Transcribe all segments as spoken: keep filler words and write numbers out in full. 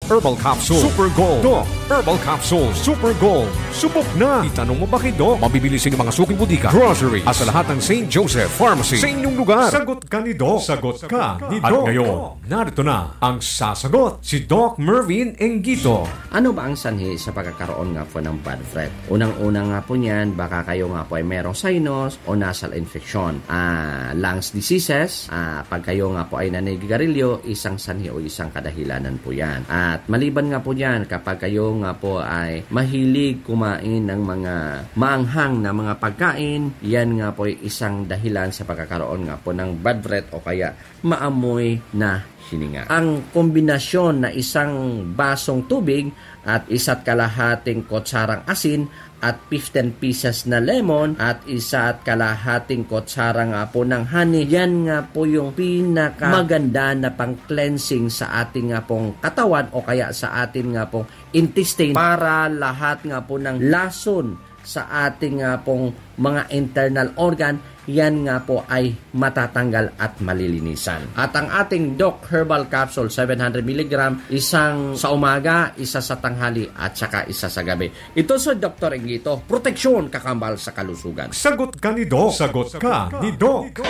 Herbal Capsule Super Gold. Doc Herbal Capsule Super Gold. Subok na! Itanong mo ba kay Doc? Mabibili sa inyong mga suking bodega, grocery, at sa lahat ng Saint Joseph Pharmacy sa inyong lugar. Sagot ka ni Doc. Sagot ka ni Doc. At ngayon, narito na ang sasagot, si Doc Mervin Engito. Ano ba ang sanhi sa pagkakaroon nga po ng bad breath? Unang-una nga po niyan, baka kayo nga po ay merong sinus o nasal infection, ah, lungs diseases, ah, pag kayo nga po ay nanigarilyo, isang sanhi o isang kadahilanan po yan. At maliban nga po dyan, kapag kayo nga po ay mahilig kumain ng mga maanghang na mga pagkain, yan nga po ay isang dahilan sa pagkakaroon nga po ng bad breath o kaya maamoy na hininga. Ang kombinasyon na isang basong tubig at isa't kalahating kutsarang asin at fifteen pieces na lemon at isa't kalahating kutsara nga po ng honey, yan nga po yung pinakamaganda na pang-cleansing sa ating nga pong katawan o kaya sa ating nga pong intestine para lahat nga po ng lason sa ating nga pong mga internal organ, yan nga po ay matatanggal at malilinisan. At ang ating Doc Herbal Capsule, seven hundred milligram, isang sa umaga, isa sa tanghali, at saka isa sa gabi. Ito sa Doktor Engito, proteksyon kakambal sa kalusugan. Sagot ka ni Doc. Sagot ka ni Doc.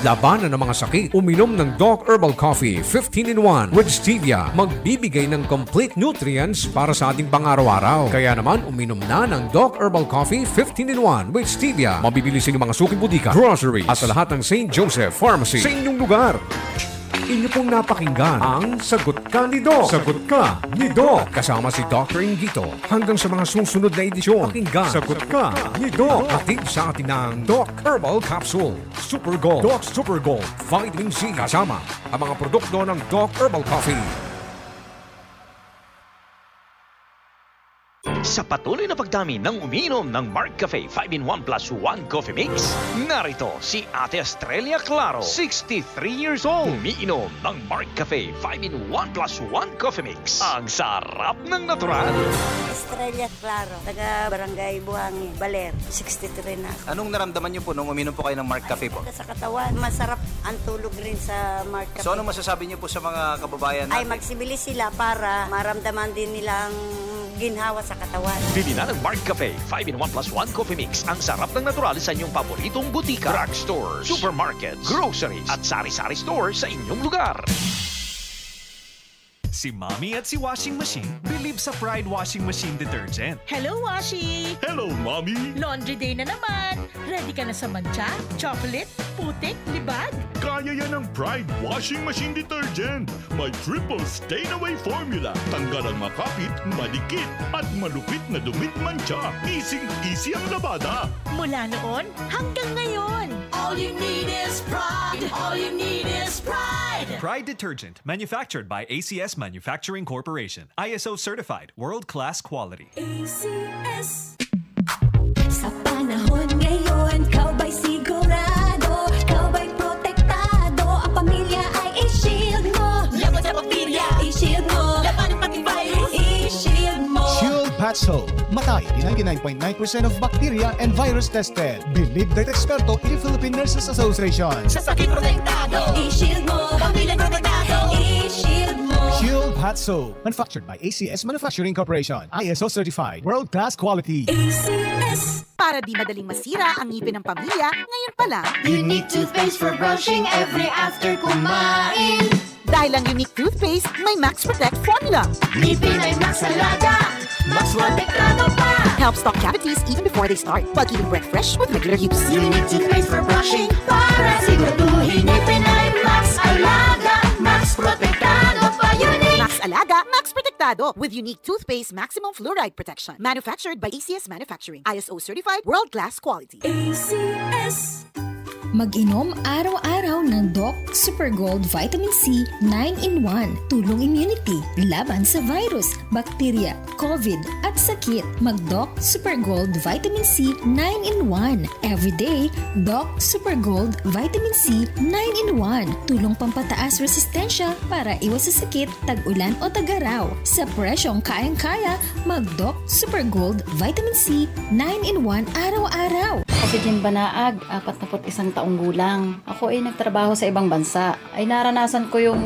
Labanan ang mga sakit. Uminom ng Doc Herbal Coffee fifteen in one with stevia. Magbibigay ng complete nutrients para sa ating pang-araw-araw. Kaya naman, uminom na ng Doc Herbal Coffee fifteen in one with stevia. Mabibili sa inyong mga suking bodega, grocery, at sa lahat ng Saint Joseph Pharmacy sa inyong lugar. Inyo pong napakinggan ang Sagot Ka ni Doc. Sagot Ka ni Doc. Kasama si Doktor Ingito. Hanggang sa mga susunod na edisyon, pakinggan Sagot Ka ni Doc. Hatid sa atin ng Doc Herbal Capsule Super Gold, Doc Super Gold Vitamin C, kasama ang mga produkto ng Doc Herbal Coffee. Sa patuloy na pagdami ng umiinom ng Mark Cafe five-in-one plus one Coffee Mix, narito si Ate Estrella Claro, sixty-three years old. Umiinom ng Mark Cafe five-in-one plus one Coffee Mix. Ang sarap ng natural. Estrella Claro, taga Barangay Buhangin, Baler, sixty-three na ako. Anong naramdaman niyo po nung uminom po kayo ng Mark Cafe po? Ay, sa katawan, masarap ang tulog rin sa Mark Cafe. So, ano masasabi niyo po sa mga kababayan natin? Ay, magsibili sila para maramdaman din nilang ginhawa sa katawan. Bili na ng Mark Cafe five-in-one plus one Coffee Mix. Ang sarap ng natural sa inyong paboritong butika, drugstores, supermarkets, groceries, at sari-sari store sa inyong lugar. Si Mommy at si Washing Machine believe sa Pride Washing Machine Detergent. Hello, Washi! Hello, Mommy! Laundry day na naman! Ready ka na sa mantsa, chocolate, putik, libag? Kaya yan ng Pride Washing Machine Detergent. May triple stain away formula. Tanggal ang makapit, madikit, at malupit na dumit mantsa. Easy-easy ang labada. Mula noon hanggang ngayon. All you need is Pride. All you need is Pride. Pride Detergent, manufactured by A C S Manufacturing Corporation. I S O certified, world-class quality. A C S. Sa panahon ngayon, ikaw ba'y sigurado? Ikaw ba'y protektado? Ang pamilya ay i-shield mo. Laban sa bakterya, i-shield mo. Laban ng pati virus, i-shield mo. Shield Patso. Matay di ninety-nine point nine percent of bacteria and virus tested. Believed by eksperto in the Philippine Nurses Association. Sa sakit protektado, i-shield mo. Pamilya protektado, i-shield mo. Shield Patso. Manufactured by A C S Manufacturing Corporation. I S O certified. World-class quality. A C S. Para di madaling masira ang ngipin ng pamilya, ngayon pa lang. Unique toothpaste for brushing every after kumain. Dahil ang Unique toothpaste may Max Protect formula. Ngipin ay Max Alaga, Max Protektado pa. Helps stop cavities even before they start, while keeping breath fresh with regular use. Unique toothpaste for brushing para siguraduhin ngipin ay Max Alaga, Max Protektado pa. Unique. Max Alaga, Max Protektado with Unique Toothpaste Maximum Fluoride Protection. Manufactured by A C S Manufacturing. I S O certified, world-class quality. A C S. Mag-inom araw-araw ng Doc Super Gold Vitamin C nine-in-one. Tulong immunity laban sa virus, bakterya, COVID, at sakit. Mag-Doc Super Gold Vitamin C nine-in-one. Everyday, Doc Super Gold Vitamin C nine-in-one. Tulong pampataas resistensya para iwas sa sakit, tag-ulan o tag-araw. Sa presyong kayang-kaya, mag-Doc Super Gold Vitamin C nine-in-one araw-araw. Si Jim Banaag, apat na put isang taong gulang. Ako ay nagtrabaho sa ibang bansa. Ay naranasan ko yung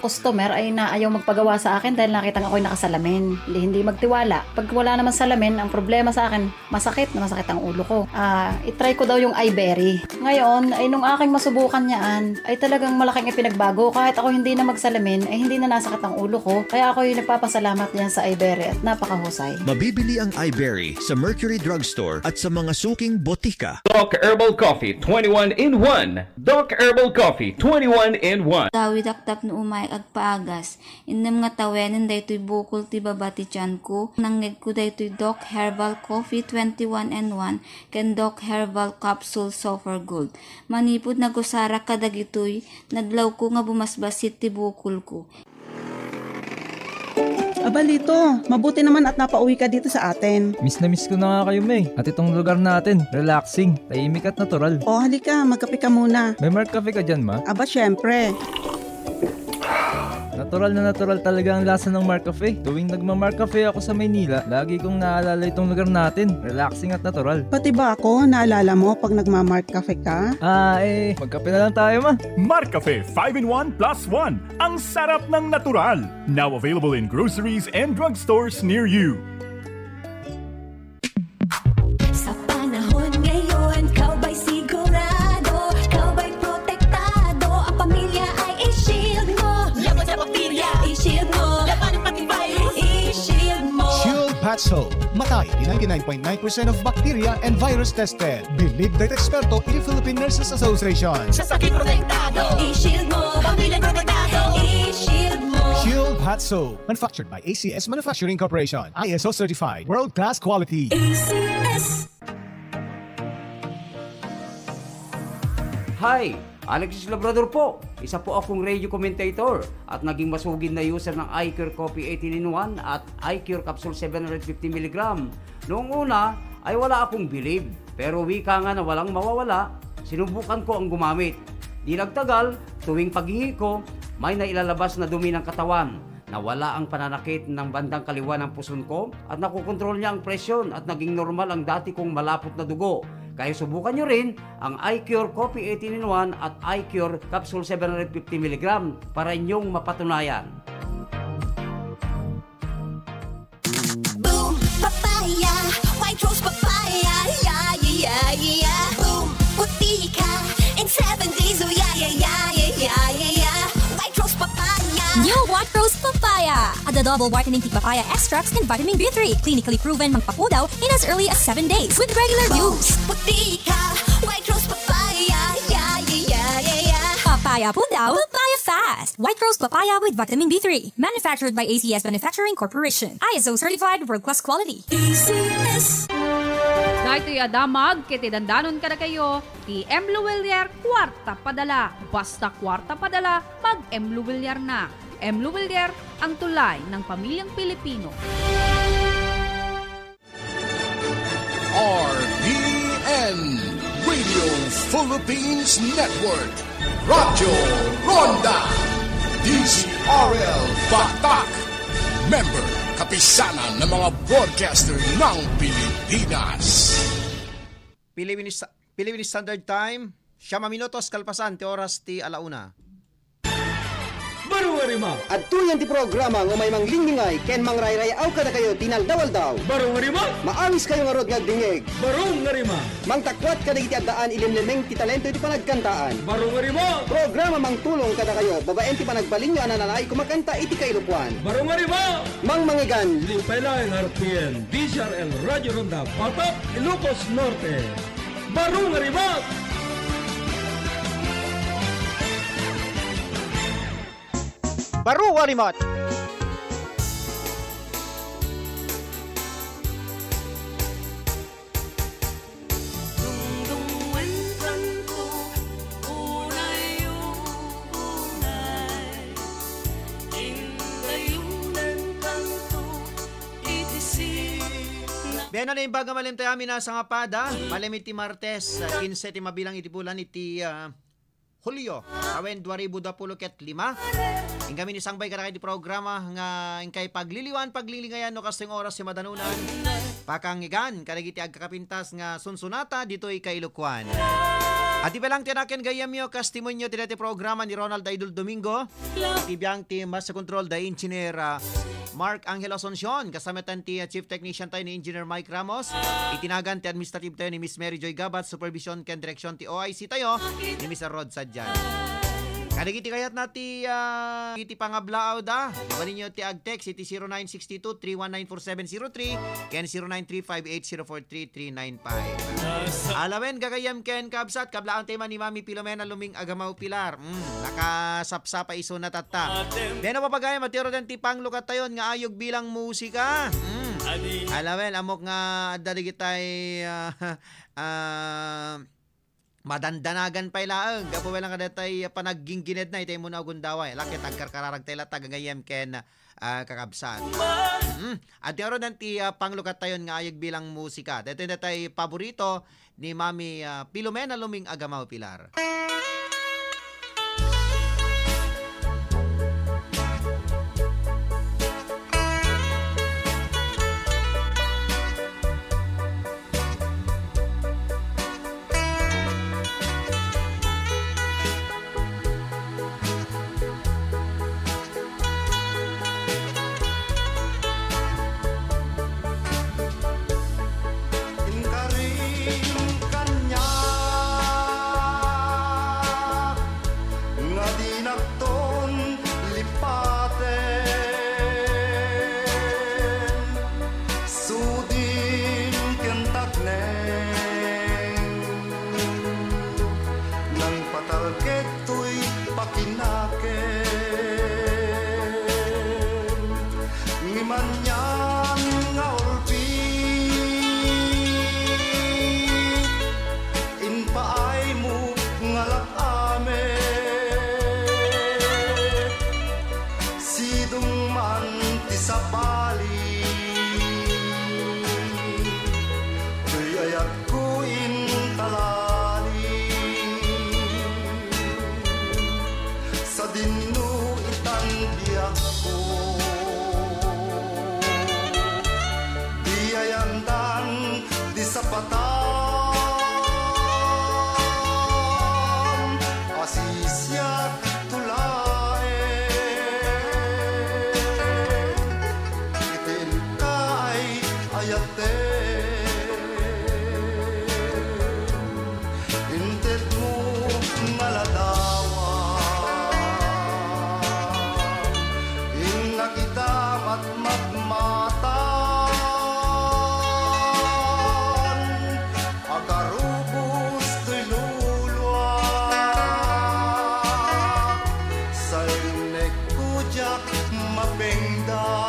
customer ay naayaw magpagawa sa akin dahil nakita nga ako'y nakasalamin. Hindi, hindi magtiwala. Pag wala naman salamin, ang problema sa akin, masakit na masakit ang ulo ko. Ah, itry ko daw yung Iberry. Ngayon, ay nung aking masubukan yaan, ay talagang malaking ipinagbago. Kahit ako hindi na magsalamin, ay hindi na nasakit ang ulo ko. Kaya ako'y nagpapasalamat yan sa Iberry at napakahusay. Mabibili ang Iberry sa Mercury Drugstore at sa mga suking botika. Doc Herbal Coffee twenty-one in one. Doc Herbal Coffee twenty-one in one. Dawid aktak no umay agpaagas. Innem nga tawenen daytoy bukol ti baba ti tianko. Nangngegko daytoy Doc Herbal Coffee twenty-one in one ken Doc Herbal Capsule Super Gold. Manipud nagusarak kadagitoy, nadlawko nga bumasbasit ti bukolko. Aba, Lito, mabuti naman at napauwi ka dito sa atin. Miss na miss ko na nga kayo, May. At itong lugar natin, relaxing, tahimik at natural. O, halika, magkape ka muna. May Mark Cafe ka dyan, Ma? Aba, syempre. Natural na natural talaga ang lasa ng Mark Cafe. Tuwing nagma-Mark Cafe ako sa Maynila, lagi kong naalala itong lugar natin. Relaxing at natural. Pati ba ako, naalala mo pag nagma-Mark Cafe ka? Ah, eh, magkape na lang tayo, Ma. Mark Cafe five in one plus one. Ang sarap ng natural. Now available in groceries and drugstores near you. Sa panahon ngayon, ikaw ba'y sigurado? Ikaw ba'y protektado? Ang pamilya ay i-shield mo. Laban sa bakterya, i-shield mo. Labanan pati virus, i-shield mo. Shield Patch Soap. Matay di ninety-nine point nine percent of bacteria and virus tested. Believed by eksperto iti Philippine Nurses Association. Sa sakit protektado, i-shield mo. Pamilya protektado, i-shield mo. Shield Hot Soap. Manufactured by A C S Manufacturing Corporation. I S O certified. World class quality. A C S. Hi! Alexis Labrador po. Isa po akong radio commentator at naging masugid na user ng iCure Coffee eighteen in one at iCure Capsule seven hundred fifty milligram. Noong una ay wala akong bilib, pero wika nga na walang mawawala, sinubukan ko ang gumamit. Di nagtagal, tuwing paghihi ko, may nailalabas na dumi ng katawan. Nawala ang pananakit ng bandang kaliwa ng puson ko at nakokontrol niya ang presyon at naging normal ang dati kong malapot na dugo. Kaya subukan nyo rin ang iCure Coffee eighteen in one at iCure Capsule seven hundred fifty milligram para inyong mapatunayan. Boom Papaya, White Rose Papaya, yeah, yeah, yeah, yeah. Boom, puti ka in seven days, oh yeah, yeah, yeah, yeah, yeah, yeah, yeah. White Rose Papaya. New White Rose Papaya. A double whitening tea papaya extracts and vitamin B three. Clinically proven magpapudaw in as early as seven days with regular use. Puti ka, White Rose Papaya, yeah, yeah, yeah, yeah, yeah. Papaya pudaw, papaya fast. White Rose Papaya with vitamin B three. Manufactured by A C S Manufacturing Corporation. I S O certified world-class quality. A C S. Daytoy a damag ket idandanon kadakayo ti M Luwilier Kuarta Padala. Basta kuarta padala, mag-M Luwilier na. M Luwilier, ang tulay ng pamilyang Pilipino. R P N Radio Philippines Network, Radyo Ronda, D Z R L Batak, member, Kapisanan ng mga Broadcaster ng Pilipinas. Philippine Sta-, Philippine Standard Time, siyam a minutos kalpasan ti oras ti alauna. Baro nga rima. Adtoyen ti programa nga umay manglinglingay ken mangrayray-aw kadakayo ti naldaw-aldaw. Baro nga rima. Maawis kayo ngarud nga agdingngeg. Baro nga rima. Mangtakuat kadagiti addaan ilimlimeng ti talento iti panagkantaan. Baro nga rima. Programa mangtulong kadakayo babaen ti panagbalinyo a nananaay kumakanta iti kailokoan. Baro nga rima. Mangmangigan. Lipay laeng R P N, D Z R L Radio Ronda, Batak, Ilocos Norte. Baro nga rima! Baro nga rima! Bien, ano, imbag nga malintay amin a sangapada, malem iti Martes, ah, kinse ti mabilang iti bulan iti, ah, Hulio, tawen dua ribu dua puluh ket lima. Inggami ni sangbay kadakayo ti programa nga inkay pagliliwan, paglinglingayano kastoy nga oras ti madanunan. pakangigan kadagiti agkakapintas nga sunsunata ditoy Kailokuan. Adi pa lang ti naken gayyemyo, kas timunyo ti dati programa ni Ronald Idol Domingo. Iti biang ti Master Control da Engineer, ah, Mark Angel Asuncion, kasama tan ti, ah, Chief Technician tayo ni Engineer Mike Ramos. Itinagan ti administrative tayo ni Miss Mary Joy Gabat, supervision ken direksyon ti O I C tayo ni Mister Rod Sadian. Kadagiti kayatna ti, ah, iti pangablaaw da. Mabalinyo ti ag-text iti zero nine six two three one nine four seven zero three ken zero nine three five eight zero four three three nine five. Alawen, gagayyem ken kabsat, kablaang tema ni Mami Filomena Luming Agamaw Pilar. Mm, nakasapsapa isu na tatta. Deno papagayam, ati aro den ti panglukat tayon nga ayog bilang musika. Mm. Alawen, amok nga adda digitay, ah, ah, madandanagan pay laeng. Gapu lang kadatay panagginggined na itay muna agundaway. Lakit agkarkararag tayo latag gayem ken, ah, kakabsat. Hmm. Adi aro dan ti, ah, panglukat tayon nga ayeg bilang musika. Daytoy datay paborito ni Mami, ah, Filomena Luming Agamaw Pilar. Inkarin kaniak nga dinakton lipaten, sudin ken takneng, nangpatalked toy pakinaken. Ngem anian nga ulpi impaaymo nga lak-amek, sidong man ti sabali, toy ayatko intalali. Sadinno itan biagko, di ayandan ti sapatan, asisiak to laeng, iti inka ay ayaten. Intedmo nga ladawan, innak ita matmatmatan, agarubos toy luluak, sainnek ko diak mapengdan.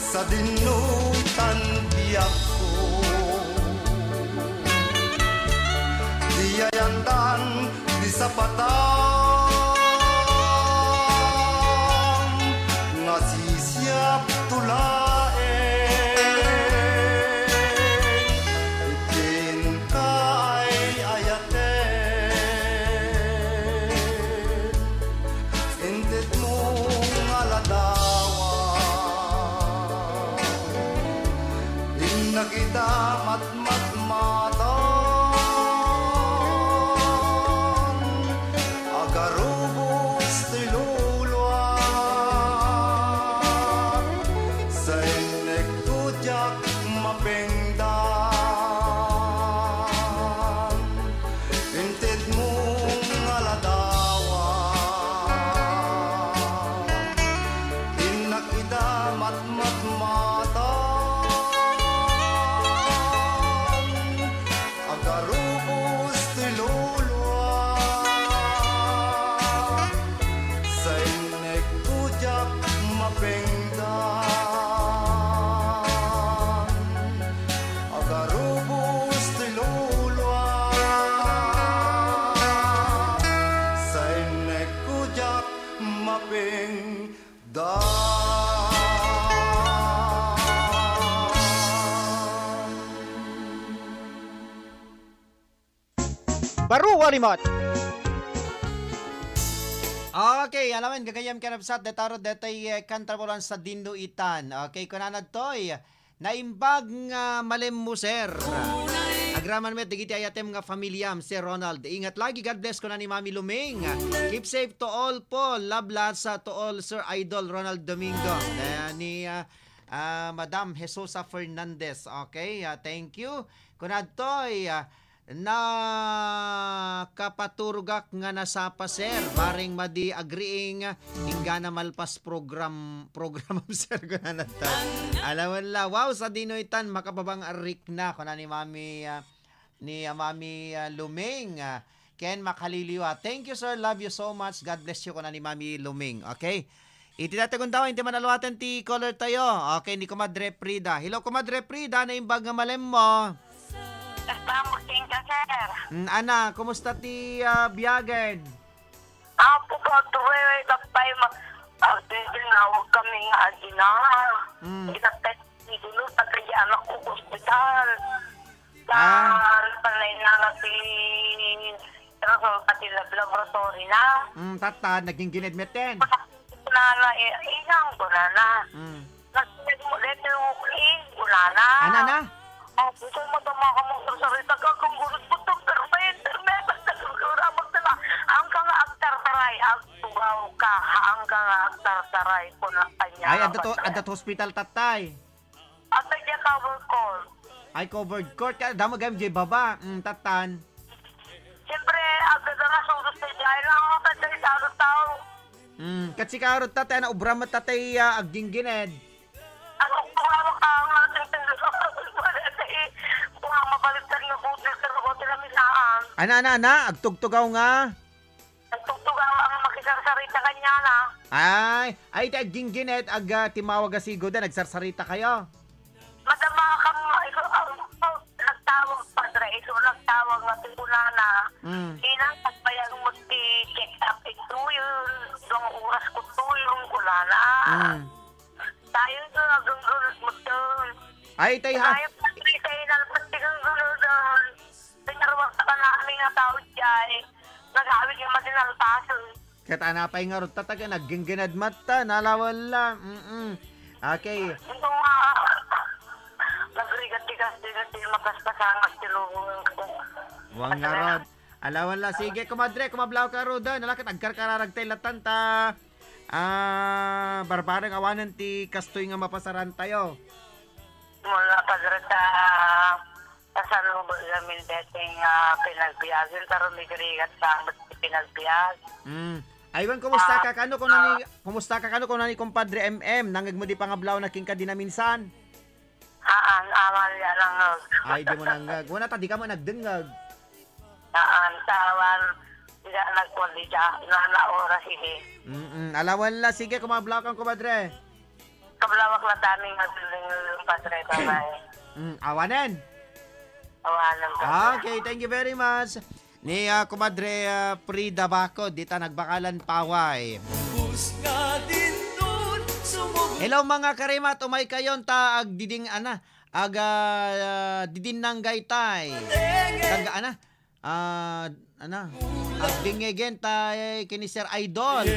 Sadinno itan biagko, di ayandan ti sapatan, nga sisiak to laeng iti inka ay ayaten. Intedmo nga ladawan, innak ita matmatmatan, agarubos toy luluak, sainnek ko diak mapengdan. Intedmo nga ladawan, innak ita matmatmatan, Baro a rimmat. Okay, alamon, gagayyem ken kabsat, dayta rod, daytoy, eh, kanta, bulan sa Dino Itan. Okay, kunana daytoy, naimbag nga malemmo, sir. Agraman met dagiti ayatem nga familiam, Sir Ronald. Ingat lagi, God bless, kuna ni Mami Luming. Keep safe to all po. Love lots, ah, to all, Sir Idol Ronald Domingo. Eh, ni, ah, ah, Madam Jesusa Fernandez. Okay, ah, thank you. Kunana daytoy, ah, nakapaturogak nga nasapa, sir. Bareng madi agriing, inggana malpas program, program, sir, kunana daytoy. Alamon la, wow, sa Dino Itan, makababang a rikna, kuna ni Mami, ah, ni, ah, Mami, ah, Luming, ah, ken makaliliwa. Thank you, sir. Love you so much. God bless you, kuna ni Mami Luming. Okay? Iti dayta gundaway, iti manaluaten ti caller tayo. Okay, ni Kumadre Frida. Hello, Kumadre Frida, naimbag nga malemmo. Basta mo, sir. Mm, ana, kumusta ti, ah, biagen? Apo, Padre, tapay ma-, ah, tinawag kami nga agina. Mm. Inapet ni Dulo, pati anak ko, ospital. Ah. Tan, panay na nga si Rasul, pati lab-, laboratory na. Mm, tatan, naging ginedmeten. Kunana, eh, inang, kunana. Mm. Nagsinag mo, letter walk in, kunana. Ana na? Oh, gusto mo tama ka mong sarsarita ka, kung gusto mo itong permit, permit, basta kung kura mo sila. Ang ka nga agtartaray, agtugaw ka, ang ka nga agtartaray, kuna kanya. Ay, adda to, adda to hospital, tatay. At diay covered court. Ay, covered court. Kaya damo gayam diay baba. Mm, tatan. Siyempre, agad nga sudos na diay. Ang mga tanda, isang tao. Mm, kat sika rod, tatay, na obra met, tatay, ah, agginggined. Ano, kung hawak ka ang ating tanda, kung ang mabaliktad nga butil, pero butil ang isaan. Ana, ana, ana, agtugtugaw nga. Nagtugtog ang, ang makisarsarita kanya na. Ay, ay, ti agginggined, ag, ah, timawag a sigoda, nagsarsarita kayo? Madama ka mo, iso, ang, ang, nagtawag, Padre, iso, nagtawag nga ti kunana. Mm. Inang, pagbayag mo ti check up, ito yun, itong oras ko to, yung kunana. Mm. Tayo ito, nagunggunot mo to. Ay, tay ha? Tayo, Padre, tayo, nalpas, ti gunggunot doon. Pinarwak ka na amin nga tao diay. Nag-awid nga madinalpasen. Ket anapay ngarud, tatay, agginggined met ta, nalawen la. Mm-mm. Okay. Ito nga, nagrigat-rigat din, din, mapaspasangas, tilubong. Wang ngarud. Alawen la, sige, kumadre, kumablaw ka, Rodan. Ala, ket agkarkararag tay latan ta. Ah, barbareng awanen ti kastoy nga mapasaran tayo. Mula, Padre, ta Kasaluboy amin daytoy nga pinagbiag, ta rumigrigat sa amin ti pinagbiag. Mm. Aywan, kumusta ka? Kano ko nani, kumusta ka? Kano ko nani, kumpadre M M? Nangngegmo di pangablaw na kinka di naminsan? Haan, aman ya nangngeg. Ay, di mo nangngeg. Wala ta, di ka mo nagdengngeg. Haan, tawan, di na nagkuan di na, na oras ini. Mm-mm. Alawan la, sige, kumablaw kang kumadre. Kablawak la taming nga building, Padre, babae. Mm, awanen. Awanen, Padre. Okay, thank you very much. Ni, ah, Kumadre, ah, Frida Baco, dita nagbakalan paway. Hello, mga karimat, umay kayon ta agdiding, ana, aga, ah, didin nanggay tay. Tangga, ana, Ah, ana, agdingngegen tay ken ni Sir Idol.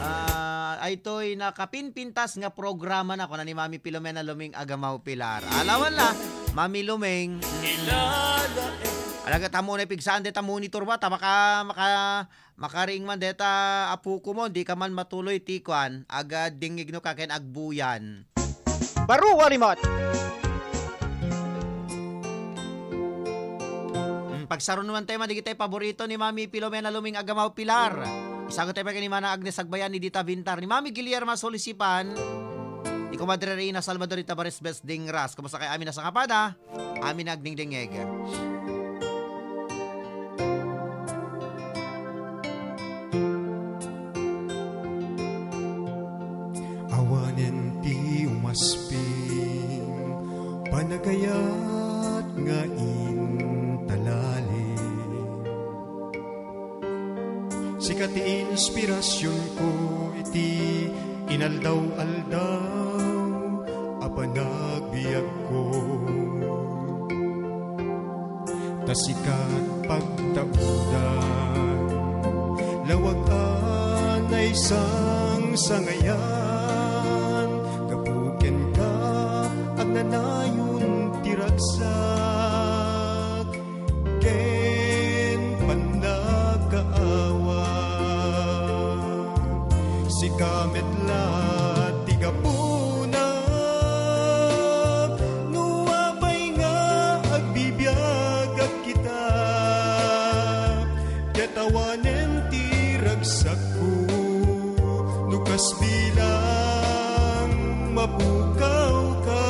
Ah, aytoy nakapinpintas nga programa na, kuna ni Mami Filomena Luming Agamaw Pilar. Alawan la, Mami Luming. Alaga tamo na pigsaan, deta monitor ba? Ta maka, maka, makaring man deta apuko mo, di ka man matuloy ti kuan, agdingngegno ka ken agbuyan. Baro a rimmat. Mm, pagsarunuan tayo man, digitay paborito ni Mami Filomena Luming Agamaw Pilar. Isago tayo pa ni Mana Agnes Agbayan ni Dita Vintar, ni Mami Guillermo Solisipan, ni Comadre Reina Salvador Itabares Bes Dingras. Kumusta kay amin a sangapada? Amin agdingdingngeg. Awanen ti umasping, panagayat nga intalalim. Sika ti inspirasionko iti inaldaw-aldaw a panagbiagko. Ta sika pagtaudan. Lawag a naisangsangayan, gapu kenka, agnanayon ti ragsak ken pannakaawat. Sika met la ti gapuna, no apay nga agbibiagak kita, ket awanen ti ragsakko, no kas bilang mapukawka.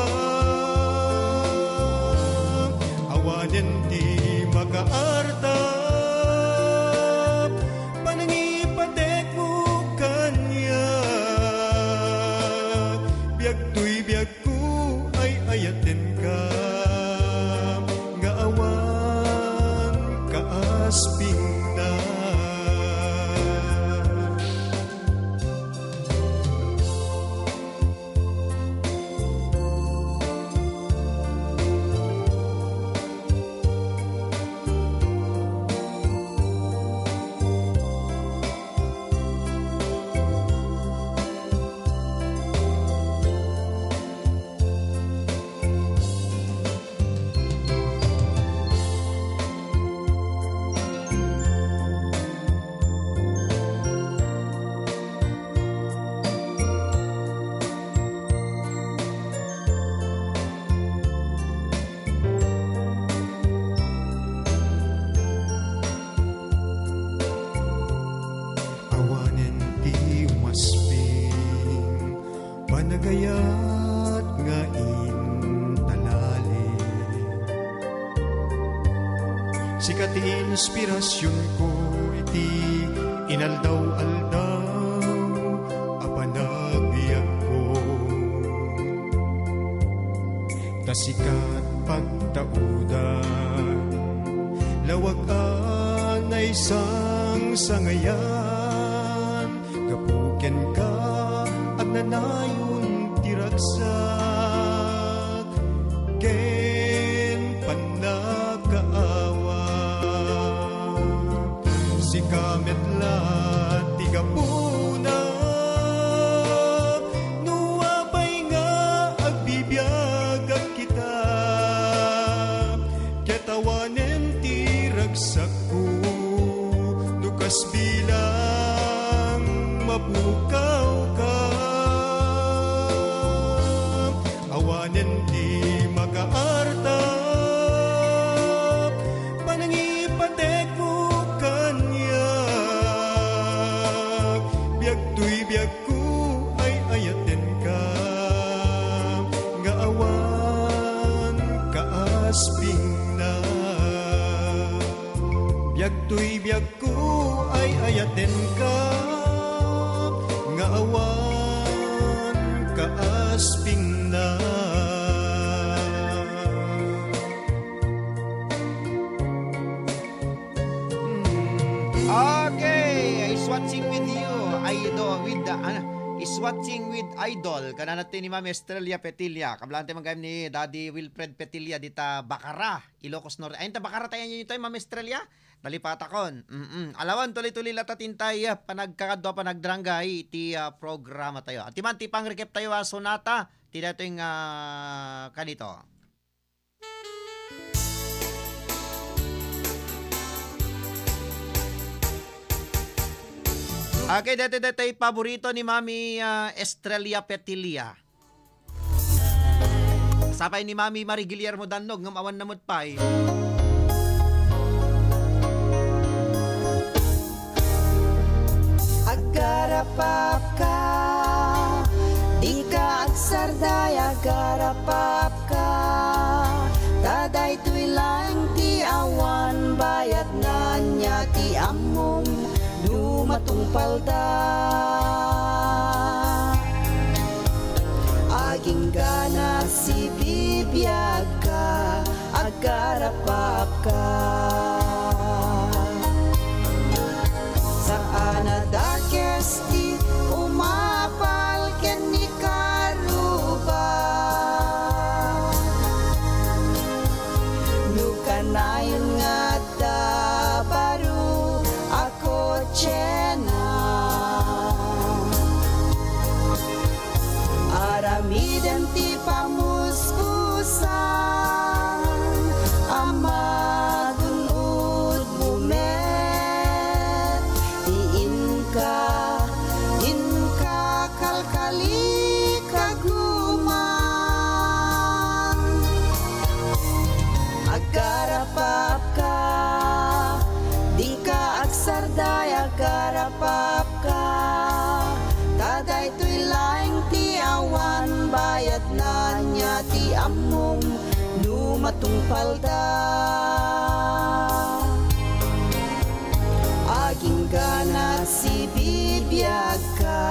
Awanen ti makaarta, panangipatekmo kaniak. Biag toy biagko, ay-ayatenka, nga awan kaaspingna. Awanen ti umasping, panagayat nga intalali. Sika ti inspirasionko iti inaldaw-aldaw a panagbiagko. Ta sika ti pagtaudan, lawag a naisangsangayan, gapu kenka, agnanayon ti ragsak ken pannakaawat. Sika met la ti gapuna, no apay nga agbibiagak kita, ket awanen ti ragsakko, no kas bilang mapukawka. Awanen ti makaarta, panangipatekmo kaniak. Biag toy biagko, ay-ayatenka, nga awan kaaspingna. Biag toy biagko, ay-ayatenka, nga awan kaaspingna. Okay, is watching with you, Idol, with the, ano, is watching with Idol. Kanana ti ni Ma'am Estrella Petilla. Kablaanta man gayam ni Daddy Wilfred Petilla dita Bacara, Ilocos Norte. Ay, ta Bacara tayo nyo ito, Ma'am Estrella? Nalipatakon. Mm-mm. Alawan, tuli-tuli lata tintay, ah, panagkakadwa, panagdarangay iti, ah, programa tayo. At man ti pangrekep tayo, ah, sonata, ti datoy nga, ah, kanito. Okay, dati, dati, paborito ni Mami, ah, Estrella Petilla. Sapay ni Mami Marie Guillermo Dannog, ngem awan namut pay. Aggarapapka, dika agsarday, aggarapapka. Ta daytoy laeng ti awan bayadna, ania ti ammom no matungpalda. Agingga nasibibiagka, aggarapapka. Saan a dakes ti umapal ken ni karuba. No kanayon nga adda matungpalda. Agingga nagsibibiagka,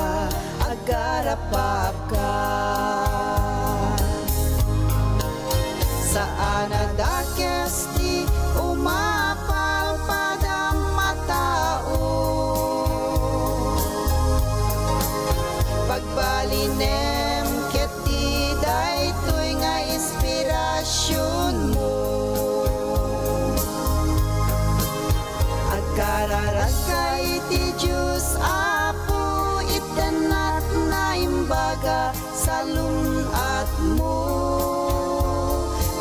agarapaapka. Saan a dakes ti umapalpad a matao. Pagbalinem ket ti daytoy nga inspirasionmo. Agkararagka iti Dios, Apo, itennat na imbaga salun-atmo.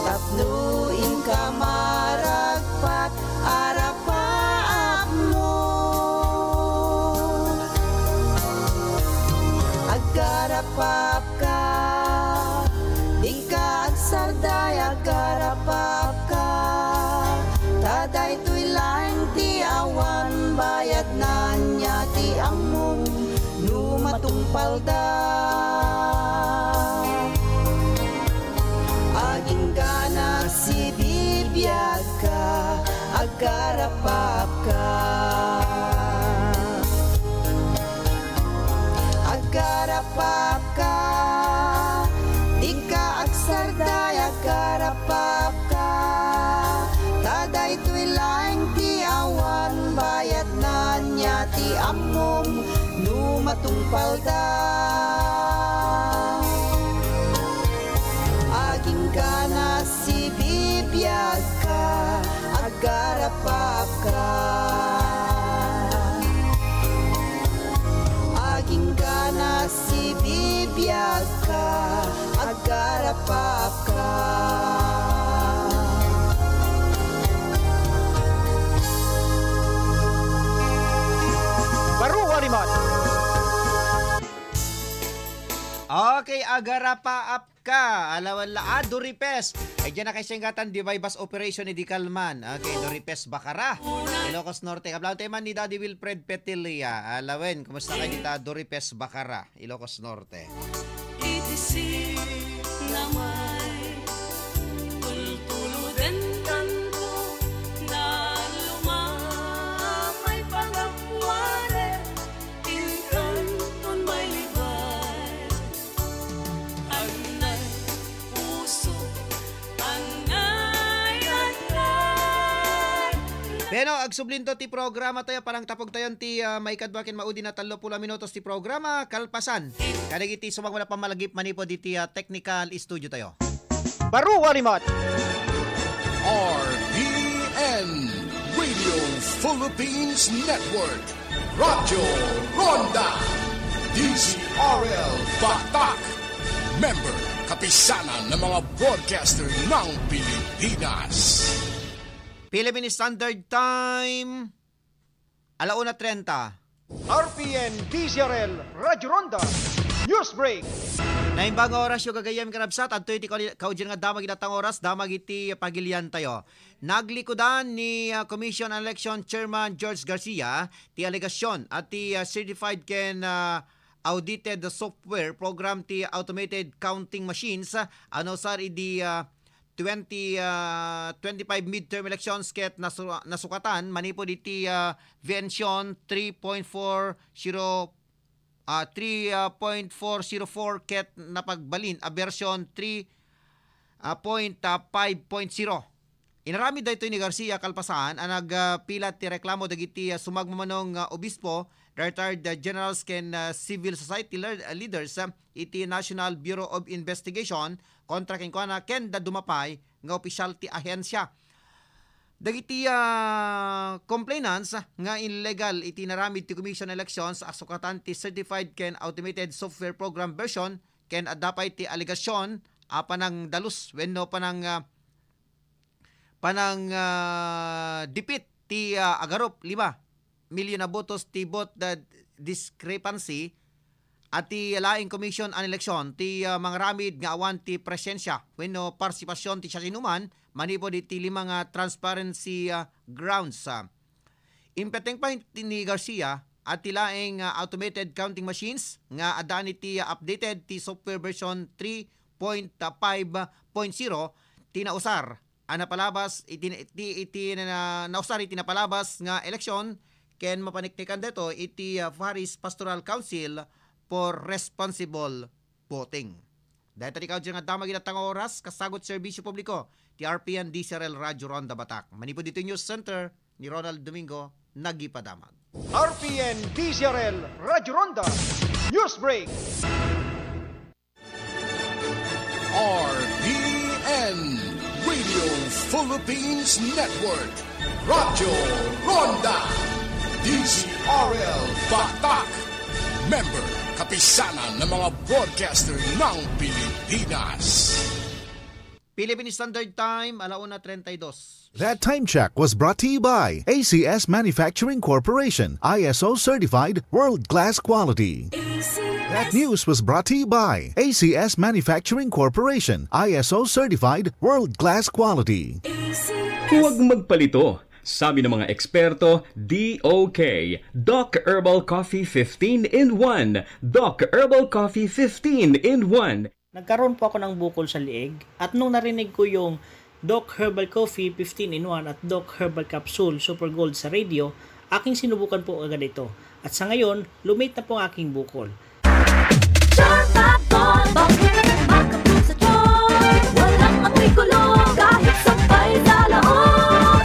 Tapno inka maragpat, arapaapmo. Agarapaap ka, dika agsardaya, agarapaap ka. Ta daytoy laeng ti awan bayadna, ania ti ammom no matungpalda. Agingga nagsibibiagka, agarapaap ka. Agarapaap ka, dika agsardaya, agarapaap ka. Ta daytoy laeng ti awan bayadna, ania ti ammom no matungpalda. Agingga nagsibibiagka, agarapaap ka. Agingga nagsibibiagka, agarapaap ka. Baro a rimmat. Okay, agarapaap ka. Alawen la, ah, Doripes. Ay, diyan na kay singgatan, di ba, bus operation ni Dikalman. Okay, Doripes Bacara. Ilocos Norte. Kablaw tayo man ni Daddy Wilfred Petilia. Alawen, kumusta kayo dita, Doripes Bacara, Ilocos Norte? Iti sik namay, tultuloden kanto, naluma may pagapuare, inkanton may libay. Annay puso, annay, annay. Bueno, agsublinto ti programa tayo, parang tapog tayon ti, ah, maikadua ken maudi na tallo pulo a minutos ti programa, kalpasan kadagiti sumagmamano a pammalagip manipud iti, ah, technical studio tayo. Baro a rimmat. R P N, Radio Philippines Network, Radyo Ronda, D Z R L Batak, member, Kapisanan ng mga Broadcaster ng Pilipinas. Philippine Standard Time, ala una trenta. R P N D Z R L Radyo Ronda News Break. Naimbag nga orasyo, gagayyem, kakabsat, adtoy ti kauli-, kaudyan nga damag iti natang oras, damag iti pagilian tayo. Naglikudan ni, ah, Commission on Election Chairman George Garcia ti alegasyon a ti, ah, certified ken, ah, audited software program ti automated counting machines, ah, a nausar idi, ah, twenty, ah, twenty-five midterm elections ket nasu-, nasukatan manipud iti, ah, version three point four zero, ah, three point four zero four ket napagbalin a version three, ah, point five point zero. Inaramid daytoy ni Garcia kalpasan a nagpilat ti reklamo dagiti, ah, sumagmamano nga obispo, retired, ah, generals ken, ah, civil society le-, leaders, ah, iti National Bureau of Investigation kontra kenkuana ken dadduma pay nga opisyal ti ahensya. Dagiti, ah, complainants nga illegal iti inaramid ti Commission on Elections a sukatan ti certified ken automated software program version ken adda pay ti alegasyon a panangdalus wenno panang, ah, panang, ah, dipit ti, ah, agarup lima milyon a botos ti vote, ah, discrepancy a ti laing Commission on Election ti, ah, mangaramid nga awan ti presensia wenno partisipasyon ti siasinoman manipud iti lima nga transparency, ah, grounds, ah. Impeteng pay ni Garcia a ti laeng, ah, automated counting machines nga addaan iti, ah, updated ti software version three point five point zero ti nausar a napalabas iti, iti, iti na, nausar iti napalabas nga eleksyon ken mapaniknikan daytoy iti, ah, Parish Pastoral Council for Responsible Voting. Dayta ti kaudyan nga damag iti tanga oras, kasagut serbisyo publiko ti R P N D C R L Radio Ronda Batak. Manipud ditoy News Center ni Ronald Domingo, nagipadamag. R P N D C R L Radio Ronda News Break. R P N Radio Philippines Network, Radyo Ronda, D C R L Batak, member kapisanan ng mga broadcaster ng Pilipinas. Philippine Standard Time, ala una treinta y dos. That time check was brought to you by A C S Manufacturing Corporation, I S O certified, world-class quality. That news was brought to you by A C S Manufacturing Corporation, I S O certified, world-class quality. Huwag magpalito. Sabi ng mga eksperto, D O K, Doc Herbal Coffee fifteen in one. Doc Herbal Coffee fifteen in one. Nagkaroon po ako ng bukol sa liig at nung narinig ko yung Doc Herbal Coffee fifteen in one at Doc Herbal Capsule Super Gold sa radio, aking sinubukan po agad ito. At sa ngayon, lumit na po ang aking bukol. Charm Fab Gold, bangkong makabuksan sa charm. Walang amoy kulog, kahit sampay sa loob.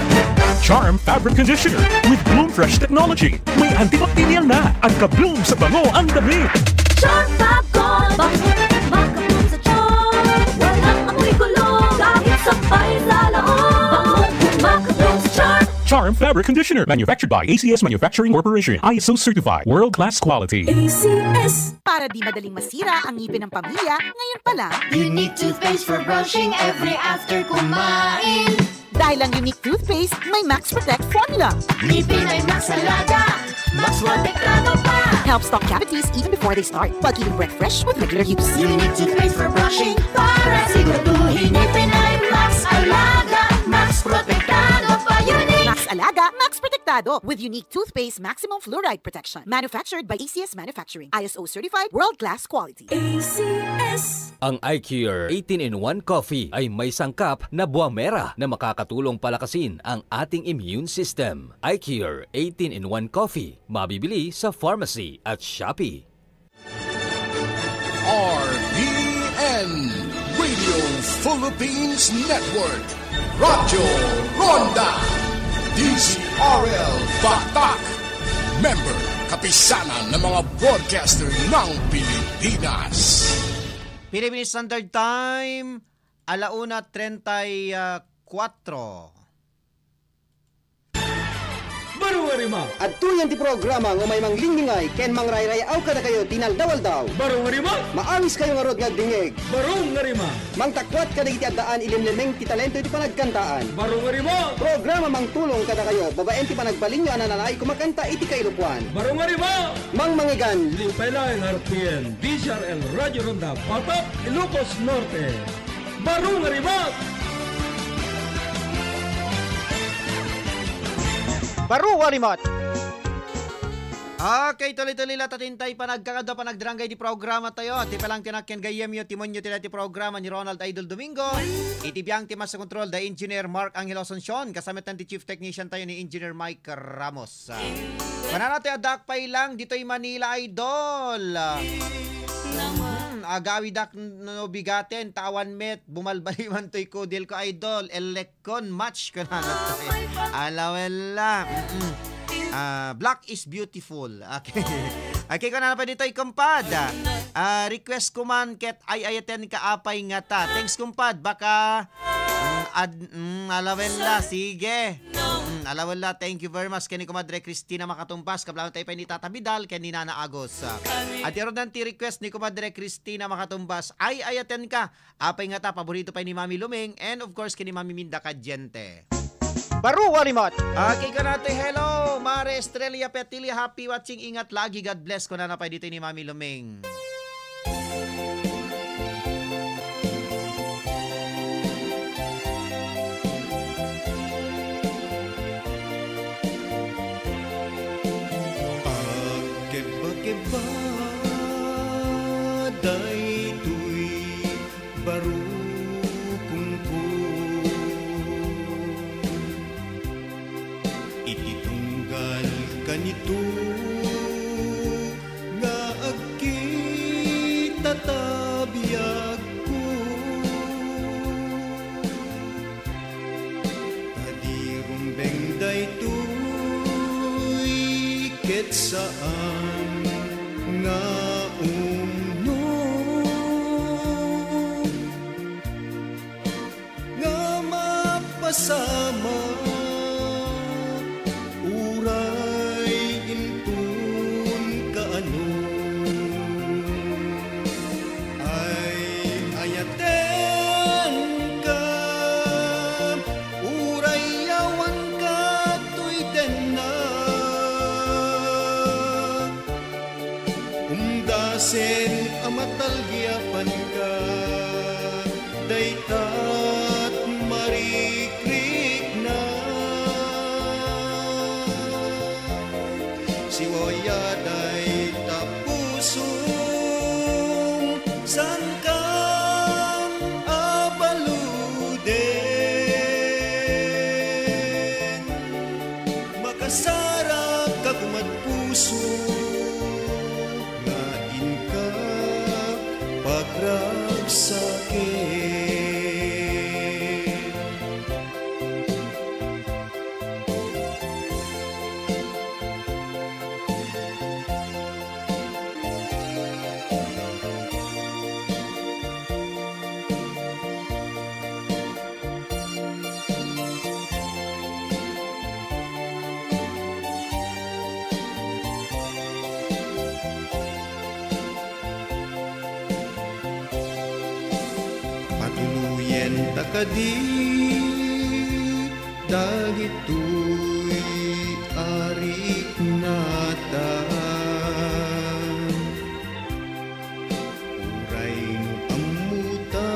Charm Fabric Conditioner with Bloom Fresh Technology. May antibacterial na at ka-bloom sa bango ang damit. Charm Fab Gold, bangkong makabuksan sa charm. Walang amoy kulog, kahit sampay sa loob. Bangkong makabuksan sa charm. Charm Fabric Conditioner, manufactured by A C S Manufacturing Corporation, I S O certified, world-class quality. A C S. Para di madaling masira ang ngipin ng pamilya, ngayon pa lang. Unique toothpaste for brushing every after kumain. Dahil ang Unique toothpaste may Max Protect formula. Ngipin ay Max Alaga, Max Protektado pa. Help stop cavities even before they start, while keeping breath fresh with regular use. Unique toothpaste for brushing para siguraduhin ngipin ay Max Alaga, Max Protektado pa. Unique. Max Alaga, Max Protektado with Unique Toothpaste Maximum Fluoride Protection. Manufactured by A C S Manufacturing. I S O certified, world-class quality. A C S. Ang iCare eighteen-in-one Coffee ay may sangkap na buwamera na makakatulong palakasin ang ating immune system. iCare eighteen-in-one Coffee, mabibili sa pharmacy at Shopee. R P N, Radio Philippines Network, Radyo Ronda, D Z R L Batak, member, kapisanan ng mga broadcaster ng Pilipinas. Philippine Standard Time, ala una treinta y cuatro. Baro nga rima. Adtoyen ti programa nga umay manglinglingay ken mangrayray-aw kadakayo ti inaldaw-aldaw. Baro nga rima. Maawiskayo ngarud nga agdingngeg. Baro nga rima. Mangtakuat kadagiti addaan ilimlimeng ti talento iti panagkantaan. Baro nga rima. Programa mangtulong kadakayo babaen ti panagbalinyo a nananaay kumakanta iti kailokoan. Baro nga rima. Mangmangigan. Lipay laeng R P N, D Z R L Radio Ronda, Batak, Ilocos Norte. Baro nga rima. Baro nga rima. Okay, tuloy-tuloy la ta ti intay panagkakadua, panagdarangay di programa tayo. Ti palang ti nakken gayyemyo, timonyo ti dati programa ni Ronald Idol Domingo. Iti biang ti master control, the engineer Mark Angelo Asuncion. Kasama ti chief technician tayo ni Engineer Mike Ramos. Manana ti addak pay lang ditoy Manila, Idol. Hmm, agawidak no bigaten, ta awan met, bumalbaliwan toy kudil ko, Idol. Elekkon match ko na. Alawella. Mm-mm. Ah, black is beautiful. Okay. Okay, ko na pa ditoy, kumpad. Ah, request ko man ket ay-ayaten ka apay ngata. Thanks, kumpad. Baka, mm, ad-, mm, alawella. Sige. Mm, alawella. Thank you very much. Ken ni Kumadre Christina Makatumbas. Kablawan tayo pa ni Tata Vidal, ken ni Nana Agos. Ah, at iro ti request ni Kumadre Christina Makatumbas. Ay-ayaten ka. Apay ngata, paborito pay ni Mami Luming, and of course, ken ni Mami Minda Cadiente. Baro nga rima. Okay, kunana ti hello, Mare Estrella Petili, happy watching, ingat lagi, God bless, kunana pay ditoy ni Mami Luming. Agkebba-kebba daytoy baro kongko. Ito nga agkita ta biagko, ta di rumbeng daytoy ket saan nga umno nga mapasamak uray inton kaano. Ay, ayatenka, uray awanka toy dennak. Umdasen a matalgiapanka, daytat marikrikna. Siwawaya dayta pusom, saankan a baluden. Makasarap ka kumat puso nga inka pagragsaken. Patuloyen ta kadi dagitoy a riknata. Uray no ammotan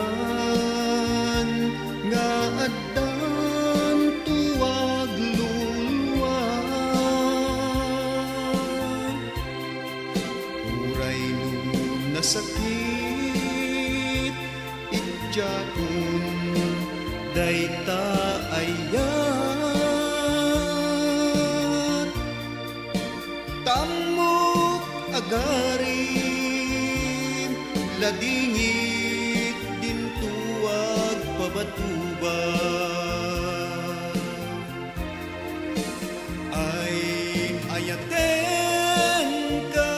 nga addanto aglulua, uray no nasakit, idiakon dayta ayat. Tammok agarim, ladingit dinto agpabatuba. Ay, ayatenka,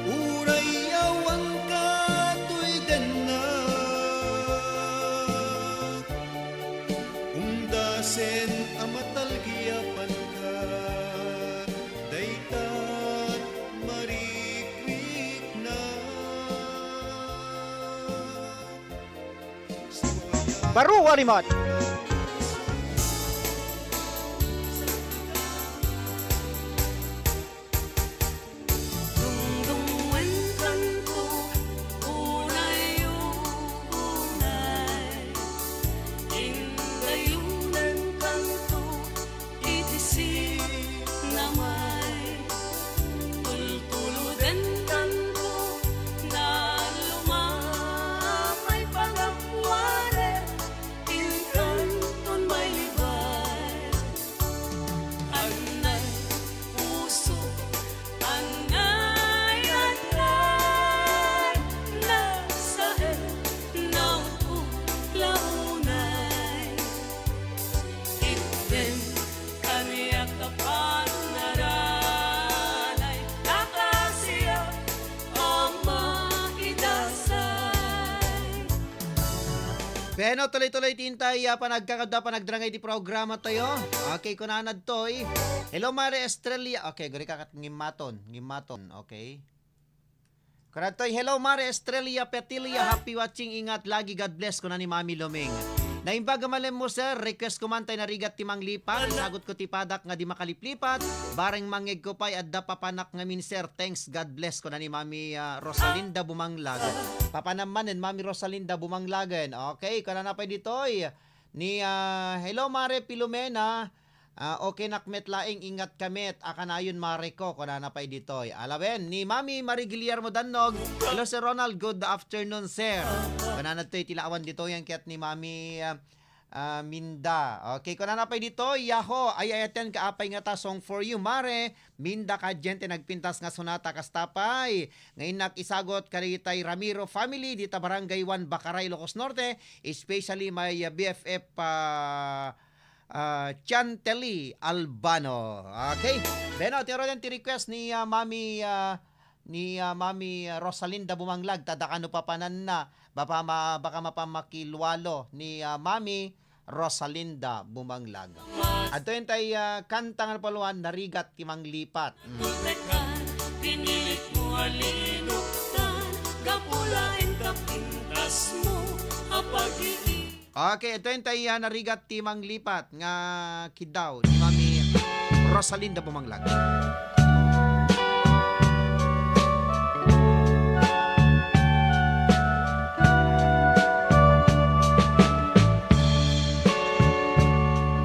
uray awanka toy dennak. Umdasen a matalgiapanka, daytat marikrikna. Baro a limat. Dungdungenkanto, unay, unay, indayonenkanto iti sinamay. Tultulodenkanto, naluma may pangapuanen, inkanton mailibay. Anay puso, anay, anay, nasaen, naupong, launay. Itden kaniak a panaranay, ta kasiak a maidasay. Bueno, tuloy-tuloy ti intay, ah, panagkakadda, panagdarangay ti programa tayo. Okay, kunana ditoy. Hello, Mare Estrella. Okay, guri ka kat ngimmaton, ngimmaton. Okay. Kunana ditoy, "Hello, Mare Estrella Petilla. Happy watching, ingat lagi. God bless," kuna ni Mami Luming. Naimbag a malem mo, sir. Request ko man tay narigat ti manglipat. Isagut ko ti padak nga di makaliplipat. Bareng mangngeg ko pay, adda papanak ngamin, sir. Thanks, God bless, kuna ni Mami, ah, Rosalinda Bumanglag. Papanam manen, Mami Rosalinda Bumanglagen. Okay, kunana pay ditoy ni, ah, "Hello, Mare Filomena. Ah, okay nak met laeng, ingat ka met. A kanayon, Mare ko," kunana pay ditoy. Alawen, ni Mami Marie Guillermo Dannog. "Hello, Sir Ronald. Good afternoon, sir." Kunana ditoy ti laawan ditoy, yan ket ni Mami, ah, ah, Minda. Okay, kunana pay dito, yaho, ay-ayatenka apay ngata song for you, Mare. Minda kadien ti nagpintas nga sonata kasta pay. Nga innak isagut kadagitay Ramiro family, dita Barangay One, Bakaray, Ilocos Norte, especially my, ah, B F F, ah, ah, Chantelly Albano. Okay. Beno, ti ngaruden ti request ni, ah, Mami, ah, ni, ah, Mami Rosalinda Bumanglag, ta dakano papananna, baka ma-, baka mapamakilualo ni, ah, Mami Rosalinda Bumanglag. Adtoy tay, ah, kanta nga napaluan, Narigat ti Manglipat. Mm. Pinilit mo a linuktan, gapu laeng ta pintas mo a pag-iisip. Okay, adtoy tay, ah, Narigat ti Manglipat nga kiddaw ni Mami Rosalinda Bumanglag.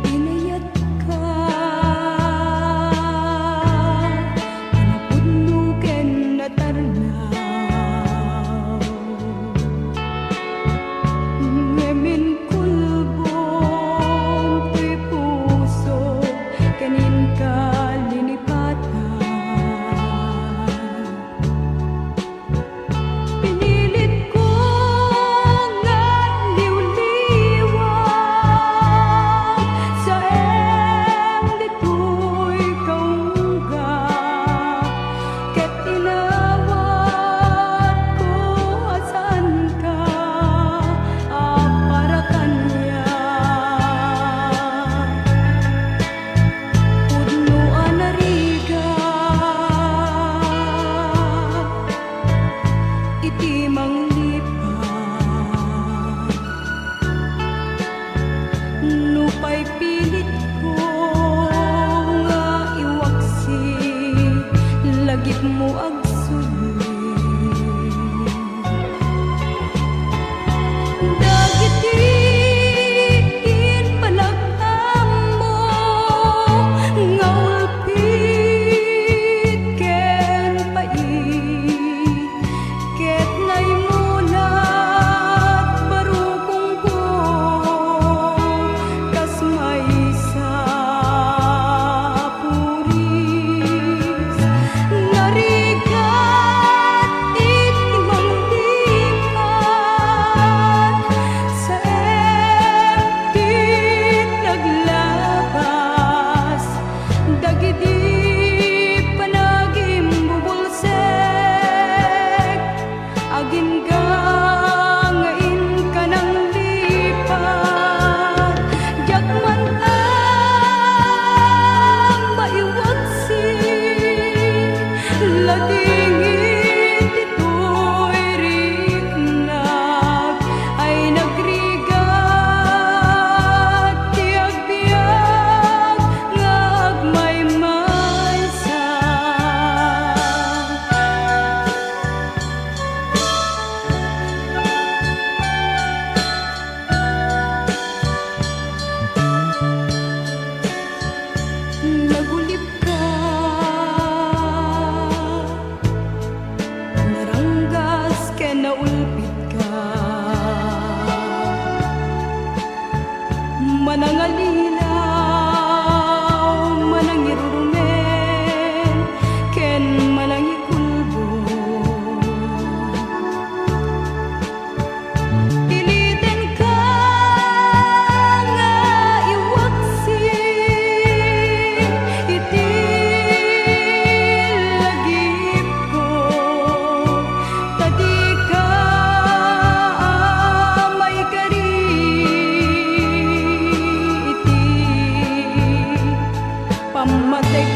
Inayatka, napudno ken natarnaw. Ngem inkulbon ti puso ken inka linipatan. Pinilitko nga liwliwat, saem ditoy kaungga, ket inawatko a saanka a para kaniak. Pudno a narigat iti manglipat. Nupay pilitko nga iwaksi, lagipmo agsubli. Dagiti impanag-ammo nga ulpit ken pait, ket naimulat barukongko kas maysa a puris. Narigat iti manglipat, saem ti naglabas dagiti panagimbubulsek. Agingga nga inka nanglipat, diak man a maiwaksi, ladingit ditoy riknak, ay nagrigat ti agbiag nga agmaymaysa. Nagulipka, naranggas ken naulpitka. Manangalilaw, manangirurumen, ken manangikulbon. Pilitenka nga iwaksi iti lagipko, ta dika a maikari iti pammateg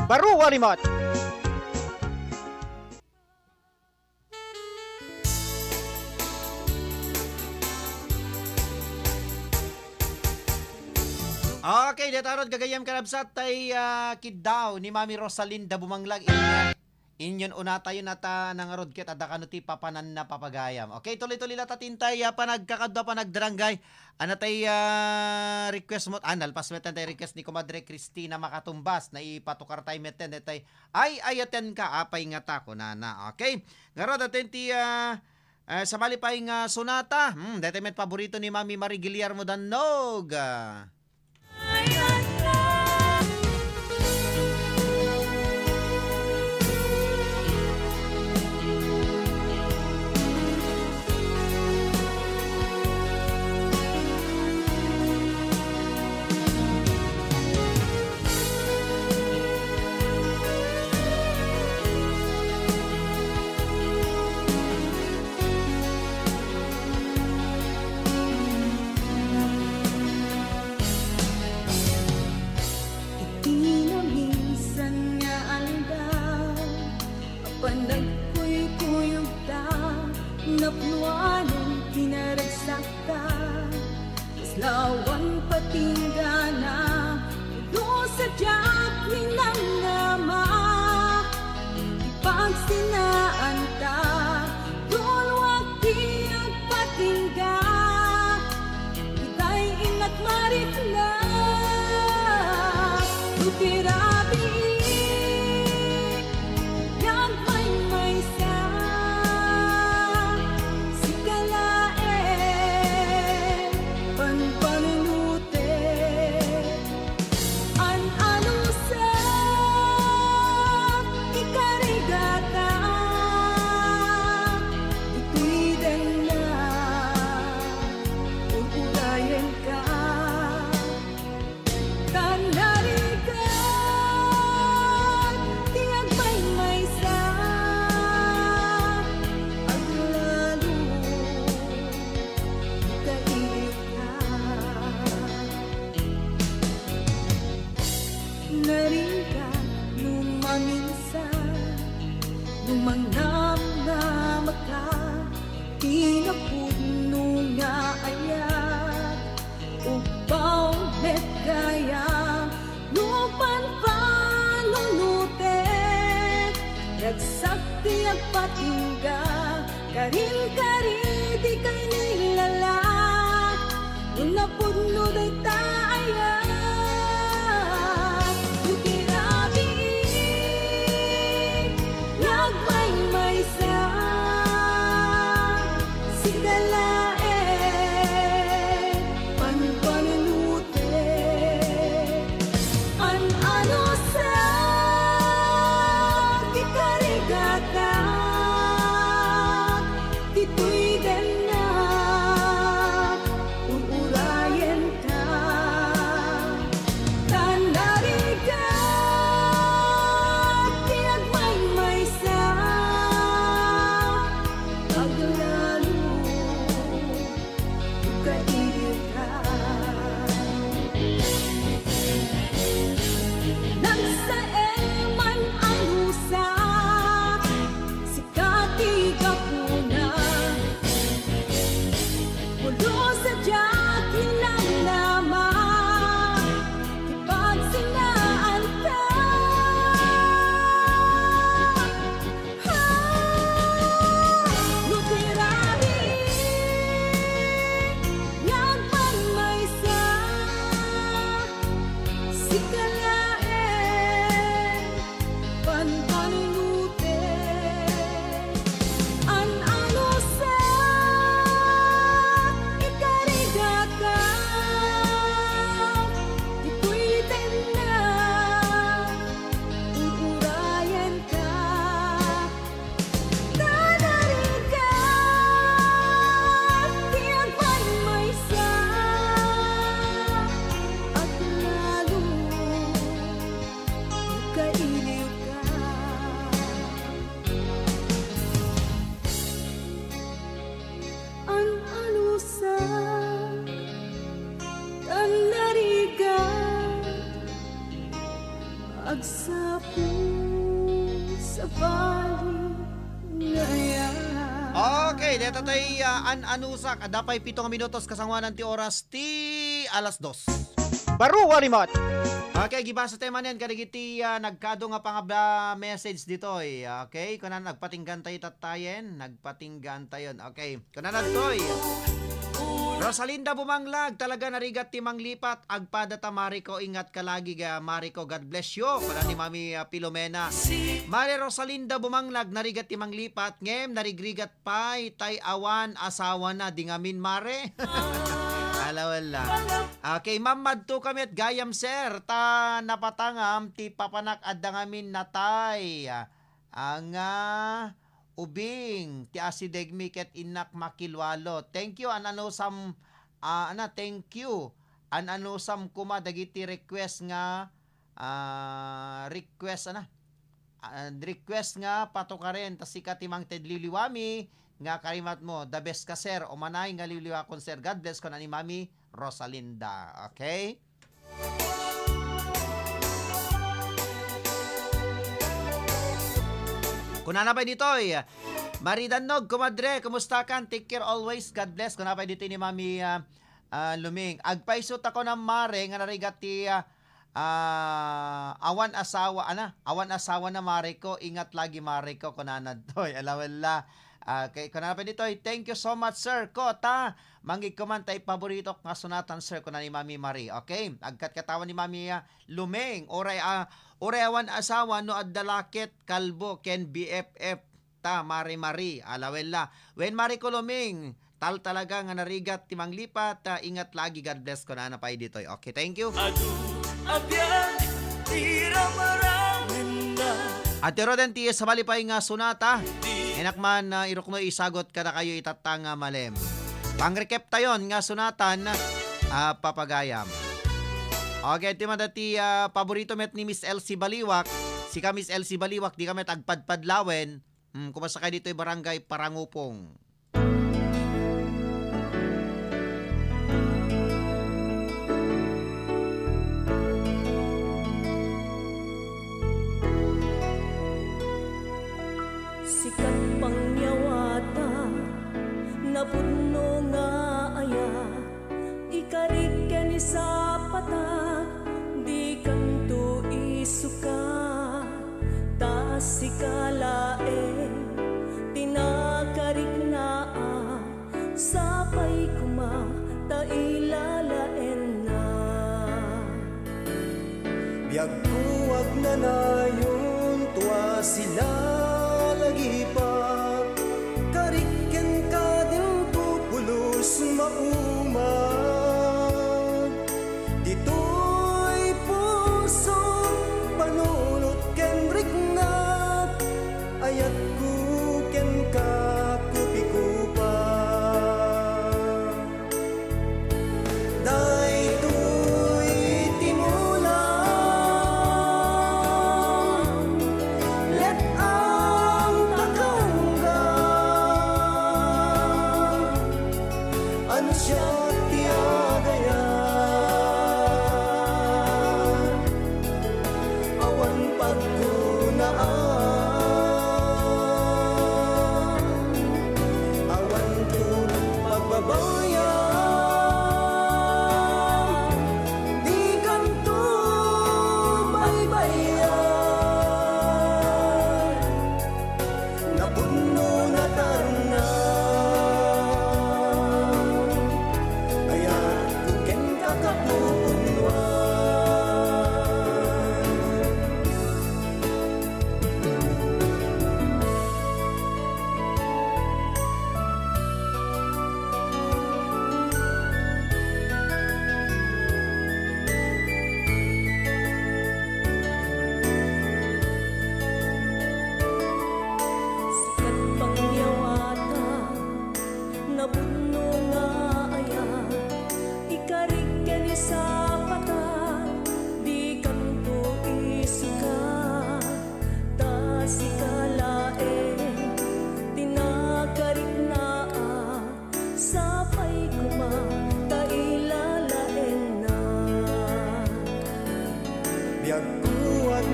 Baro a rimat. Okay, deta ngarud gagayyem, kakabsat, tay, ah, kiddaw ni Mami Rosalinda Bumanglag. Inyon, inyon unatayon a ta nangarud ket adda kano ti papananna, pagayam. Okay, tuloy-tuloy la ta ti intay, ah, panagkakadua, panagdaranggay. Ania tay, ah, request mo? Ah, nalpas met tay request ni Kumadre Christina Makatumbas. Naipatukar tay met ten, tay, "Ay-ayatenka, apay ngata," kunana. Okay. Ngarud, adda ti, ah, ah, sabali pay nga sonata. Hmm, daytoy met paborito ni Mami Marie Guillermo Dannog. Ah. Iti naminsan nga aldaw, apan nagkuykuyogta, napnoanen ti naragsakta. Kasla awan patinggana, no sadiak ninamnama, ti pagsinaanta, tulwak ti agpatingga, itay innak marikna, no ti rabii, nagmaymaysa, sika laeng, panpanunot An-anusak ti karigatak, ditoy dennak, ur-urayenka. Ta narigat ti agmaymaysa, aglalo, kaibigan. Narigat no maminsan, no mangnamnamaka, ti napudno nga ayat, ugpaw met gayam, no panpanunotek, ragsak ti agpatingga, karin kari ti kainilala, no napudno dayta ayat, no ti rabii, nagmaymaysa, sika laeng, panpanunotek. An-anusak ti karigatak, ditoy dennak, ur-urayenka. Agsapu sa bali nga ayan. Okay, deta tay, ah, an-anusak. Adda pay pito nga minutos kasangoanan ti oras ti alas dos. Baro a rimat. Okay, gibasa tayo manen kadagiti, ah, nagkado nga pangabla message ditoy. Okay, kunan nagpatinggan tayo tattayen, nagpatinggan tayon. Okay, kunan nagtoy. Rosalinda Bumanglag, talaga narigat ti manglipat. Agpada ta, Mariko, ingat ka lagi, ga, Mariko. God bless you. Kunan ni Mami, ah, Filomena. Mare Rosalinda Bumanglag, narigat ti manglipat. Ngem, narigrigat pay tay awan asawana di ngamin, mare. Ala, wala. Okay, ma'am, madto kami at gayam, sir. Ta napatangam ti papanak adda ngamin natay. Ah, nga ubing ti asidegmi ket innak makilualo. Thank you, an-anusam, ah, ana, thank you. An-anusam koma dagiti request nga, ah, request, ana, ah, request nga patukaren ta sika ti mangted liwliwami nga karimatmo. The best ka, sir. Umanay nga liwliwakon, sir. God bless, kuna ni Mami Rosalinda. Okay? Kunana pay ditoy, Mari Dannog, kumadre, kumusta kan? Take care always. God bless. Kunana pay ditoy ni Mami, ah, ah, Luming. Agpayso ta ko na, mare, nga narigat ti, ah, ah, awan asawa, ana, awan asawa na, mare ko. Ingat lagi, mare ko, kunana ditoy. Alawella. Ah, kay, kunana pay ditoy, "Thank you so much, sir." Ko, ta, mangigko man tay paboritok nga sunatan, sir, kuna ni Mami Marie. Okay? Agkatkatawan ni Mami, ah, Lumeng. Uray, ah, uray awan asawa no adda laket, kalbo, ken B F F ta, Mari Marie. Alawella. Wen Mari ko Lumeng, tal talaga nga narigat ti manglipat, ah, ingat lagi. God bless, kunana pay ditoy. Okay, thank you. Adu, abiag, ti ramramenda. At iro den ti sabali pay nga sunata. Enak man, ah, irukno isagot kadakayo itatta nga malem. Pangrekep tayon nga sunatan, ah, papagayam. Okay, ti mada ti, ah, paborito met ni Miss Elsie Baliwak. Sika, Miss Elsie Baliwak, di ka met agpadpadlawen. Hmm, kumusta kay ditoy Barangay Parangupong? Sikat pangyawatak, napudno nga ayat, ikarik ken isapatak, dikanto isukat, ta sika laeng ti nakariknaak. Sapay koma ta ilalaenna. Biagko agnanayon, tua silalagipak, karik kenka dinto pulos maumag. Ditoy puso, panunot ken riknak, ayatko kenka kupikupa. Daytoy ti mulam, let-ang ta kangga. Ansiak ti agayat, awan pagkunaan, awan puro pagbabayag, dikanto baybayan. Napudno na tarna, ayatko kenka kapupunuan.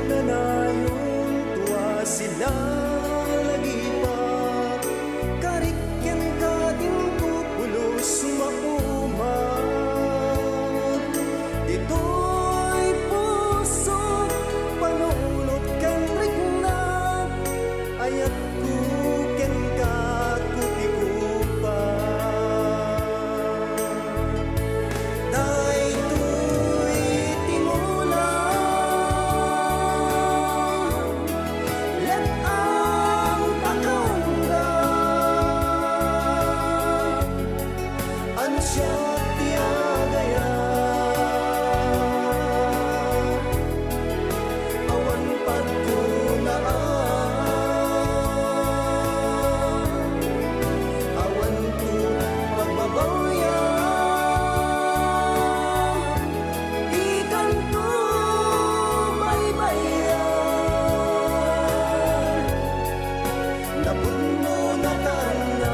Nanayon tua sila lagipa, karik kenka dinto pulos mauma. Ditoy puso, panunot ken rikna, ayatko kenka, kupikupa. Daytoy ti mula, let-ang ta kanda. Ansiak ti agayat, awan pagkunaan, awan pagbabawian, ikanto baybayan. Napudno na tarna,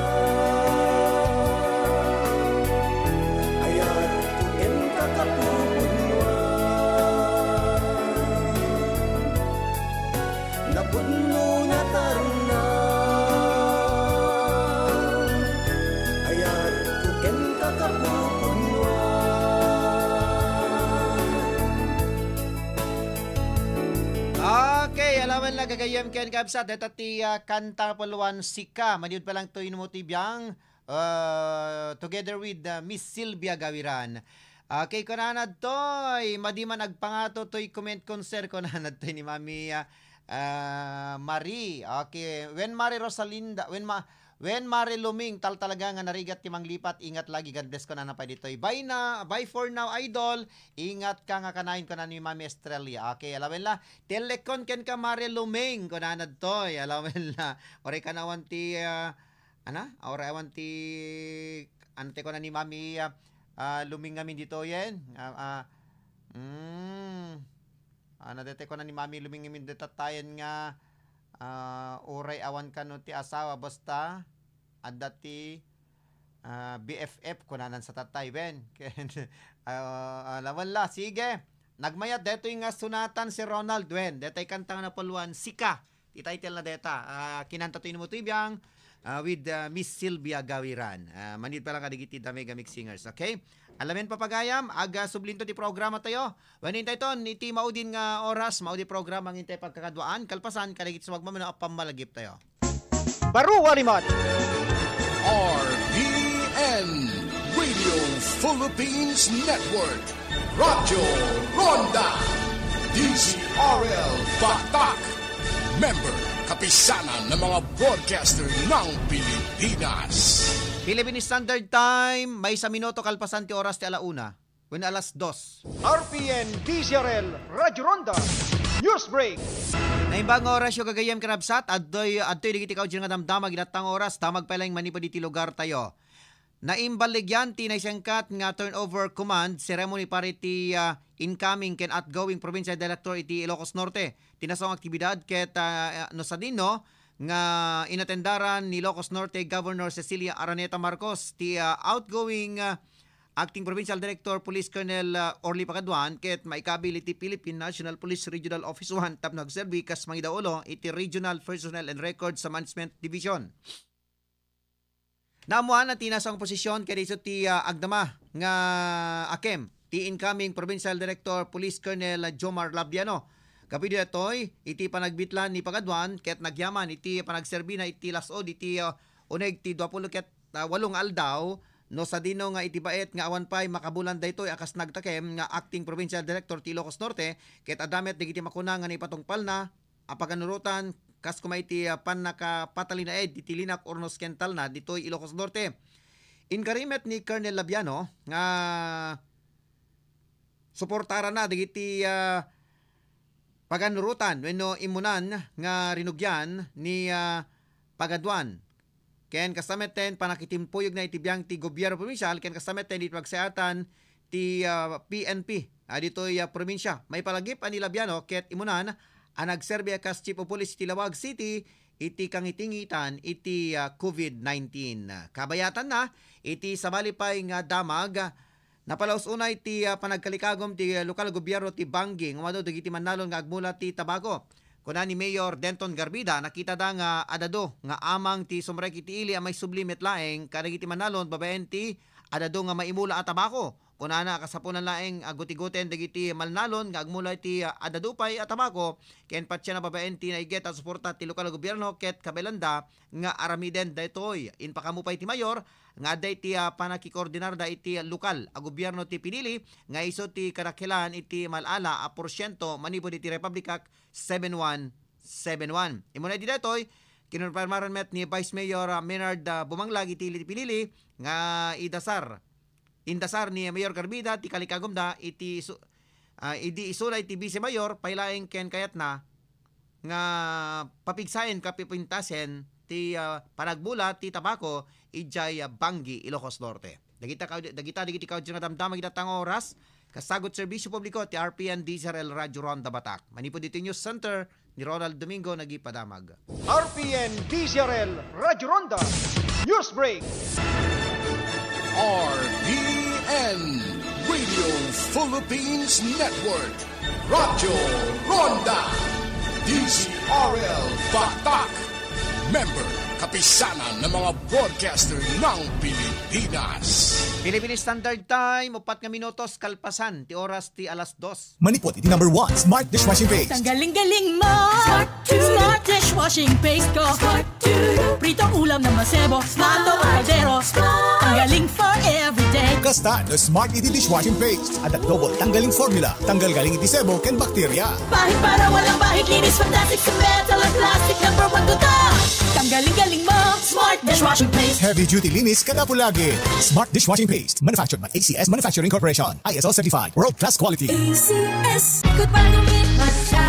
ayat ken kakapupudnoan. Napudno na tarna, ayat ken kakapupudnoan. Okay, alaman lang gagayem ken kabsat. Deta ti, ah, kanta puluan sika. Maniud pa lang to inmo ti biang, ah, together with, ah, Miss Sylvia Gawiran. Okay, kunanad toy, madi man agpangato toy comment concern, kunanad toy ni Mami, ah, ah, Marie. Okay, when Mari Rosalinda, when ma-, when Mari Luming, tal talaga nga narigat ti manglipat, ingat lagi, God bless, kunana pay ditoy. Bye na, bye for now, idol. Ingat ka nga kanayon, kunan ni Mami Estrella. Okay, alawen la. Telekon ken ka, Mari Luming, kunanad toy. Alawen la. Oray kanawan ti, ah, ana? Oray awan ti, ante kunan ni Mami, ah, ah, Luming ngamin ditoyen. Ah, ah, mm. Ana dete kunan ni Mami Luming ngamin deta tayen nga, ah, uray awan kano ti asawa basta adda ti, ah, B F F kunanan sa tatay, wen. Ken, ah, ah, lawan la, sige. Nagmayat detoy nga sunatan si Ronald, wen. Detay kanta nga napuluan, Sika. Ti title na deta. Ah, kinanta to inmo to ibiang, ah, with, ah, Miss Sylvia Gawiran. Ah, manid pa lang kadagiti Damega Mix Singers, okay? Alamen papagayam, aga sublinto ti programa tayo. Wen intay ton, iti maudin nga oras, maudi programa nga intay pagkakaduaan, kalpasan, kadagiti sumagmamano a pammalagip tayo. Baro a limat. R P N, Radio Philippines Network, Radyo Ronda, D Z R L Batak, member, Kapisanan ng mga Broadcaster ng Pilipinas. Philippine Standard Time, maysa minuto kalpasan ti oras ti alauna. Wenno alas dos. R P N D Z R L Radyo Ronda News Break. Naimbag nga oras yo gagayem ken kabsat, adtoy, adtoy dagiti kaudien nga damdama, ginatta nga oras, ta magpailaing manipud iti lugar tayo. Naimballigyan ti naisengkat nga turnover command ceremony para iti, ah, incoming ken outgoing provincial director iti Ilocos Norte. Ti nasao nga aktibidad ket, ah, no sadino nga inatendaran ni Ilocos Norte Governor Cecilia Araneta Marcos ti, ah, outgoing, ah, Acting Provincial Director Police Colonel, ah, Orly Pagaduan ket maikabil iti Philippine National Police Regional Office one tapno agserbi kas mangidaulo iti Regional Personnel and Records Management Division. Naammoan a ti nasao nga posisyon ket isu ti, ah, agdama nga akem ti incoming Provincial Director Police Colonel Jomar Labiano. Gapu daytoy, iti panagbitlan ni Pagaduan ket nagyaman iti panagserbina iti las-ud iti, ah, uneg ti duapulo ket, ah, walo nga aldaw, no sadino nga iti baet nga awan pay makabulan daytoy a kas nagtakem nga Acting Provincial Director ti Ilocos Norte, ket adda met dagiti makuna nga naipatungpalna a paganurotan, kas koma iti, ah, pannakapatalinaed iti linak Hornos ken Talna ditoy Ilocos Norte. Inkari met ni Colonel Labiano nga suportaranna dagiti, ah, paganurotan wenno immunan nga rinugian ni, ah, Pagaduan. Ken kasta metten, pannakitimpuyogna iti biang ti gobierno probinsial, ken kasta metten iti pagsayaatan ti, ah, P N P, ah, ditoy, ah, probinsia. Maipalagip a ni Labiano ket imunan a nagserbi a kas Chief of Police iti Laoag City iti kangitingitan iti, ah, covid nineteen. Kabayatanna, iti sabali pay nga damag, Napalaus unay ti, ah, panagkalikagum ti, ah, lokal a gobyerno ti Bangui nga umadu dagiti mannalon nga agmula ti Tabaco. Kuna ni Mayor Denton Garbida, nakitada nga adadu nga amang ti sumrek iti ili a maisubli met laeng kadagiti mannalon babaen ti adadu nga maimula a tabako. Kunana, kasapulan laeng a gutiguten dagiti mannalon nga agmula iti, ah, adadu pay a tabako ken patien a babaen ti naiget a suporta ti lokal a gobyerno ket kabaelanda nga aramiden daytoy. Impakaammo pay ti mayor nga adda iti, ah, pannakikoordinarda iti lokal a gobyerno ti pinili nga isu ti kadakelan iti mal-ala a porsiento manipud iti Republic Act seven one seven one. Immuna idi daytoy, kinonfirmaran met ni Vice Mayor, ah, Menard, ah, Bumanglag iti ili ti pinili nga idasar. Indasar ni Mayor Garbida ti kalikagumda iti su-, ah, idi isula iti Vice Mayor, pay laeng ken kayatna nga papigsaen ken pipintasen ti, ah, panagmula ti tabako idiay, ah, Bangui, Ilocos Norte. Dagita ka-, dagita dagiti kaudyo nga damdama iti datang oras, kasagut serbisyo publiko ti R P N D Z R L Radyo Ronda Batak. Manipud iti News Center ni Ronald Domingo nagipadamag. R P N D Z R L Radyo Ronda News Break. R P N Radio Philippines Network. Radyo Ronda, D Z R L Batak. Member, Kapisanan ng mga Broadcaster ng Pilipinas. Philippine Standard Time, upat nga minutos kalpasan ti oras ti alas dos. Manipud iti number one Smart Dishwashing Paste. Tanggaling-galing mo! Smart, Smart dishwashing paste ko. Smart, prito ulam na masebo. Smart, kaldero. Smart. Tanggaling for everyday. Kasta, the Smart iti dishwashing paste. Adda double tanggaling formula. Tanggal galing iti sebo ken bakterya. Pahid para walang bahid, linis, fantastic sa metal at plastic, number one ko to. Tanggaling-galing mo, Smart dishwashing paste. Heavy duty linis, kadapo lagi. Smart dishwashing paste, manufactured by A C S Manufacturing Corporation. I S O certified, world class quality. A C S. Ikot pa, gumit pa siya.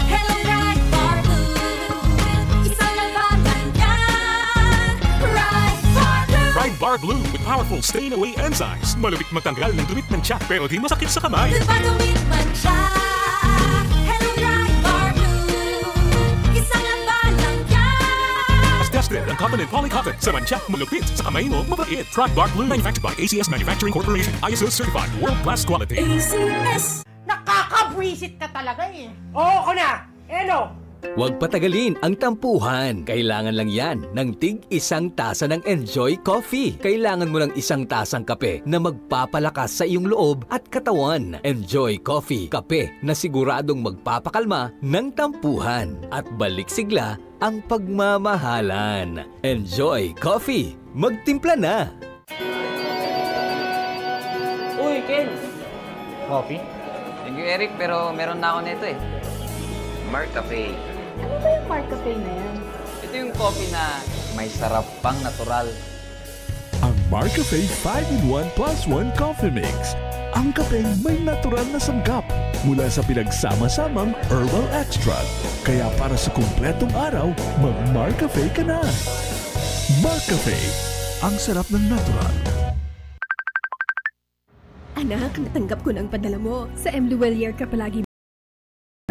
Hello, Bright Bar Blue. Isa lang ba lang yan? Bright Bar Blue. Pride Bar Blue with powerful stain away enzymes. Malupit magtanggal ng dumi at mantsa, pero di masakit sa kamay. Ikot pa, gumit pa siya. Hello, Bright Bar Blue. Isa lang ba lang yan? As tested ang cotton and poly cotton. Sa mantsa, malupit. Sa kamay mo, mabait. Pride Bar Blue. Manufactured by A C S Manufacturing Corporation. I S O certified. World class quality. A C S. Nakakabwisit ka talaga eh. Oo, ko na! Eh, no? Huwag patagalin ang tampuhan. Kailangan lang yan ng tig isang tasa ng Enjoy Coffee. Kailangan mo ng isang tasang kape na magpapalakas sa iyong loob at katawan. Enjoy Coffee, kape na siguradong magpapakalma ng tampuhan at balik sigla ang pagmamahalan. Enjoy Coffee. Magtimpla na! Uy, Ken! Coffee? Thank you, Eric, pero meron na ako nito eh. Marcafe. Ano ba yung Marcafe na yan? Ito yung coffee na may sarap pang natural. Ang Marcafe five-in-one plus one Coffee Mix. Ang kapeng may natural na sangkap mula sa pinagsama-samang herbal extract. Kaya para sa kumpletong araw, mag-Marcafe ka na. Marcafe, ang sarap ng natural. Anak, natanggap ko na ang padala mo. Sa M Luwelier ka palagi.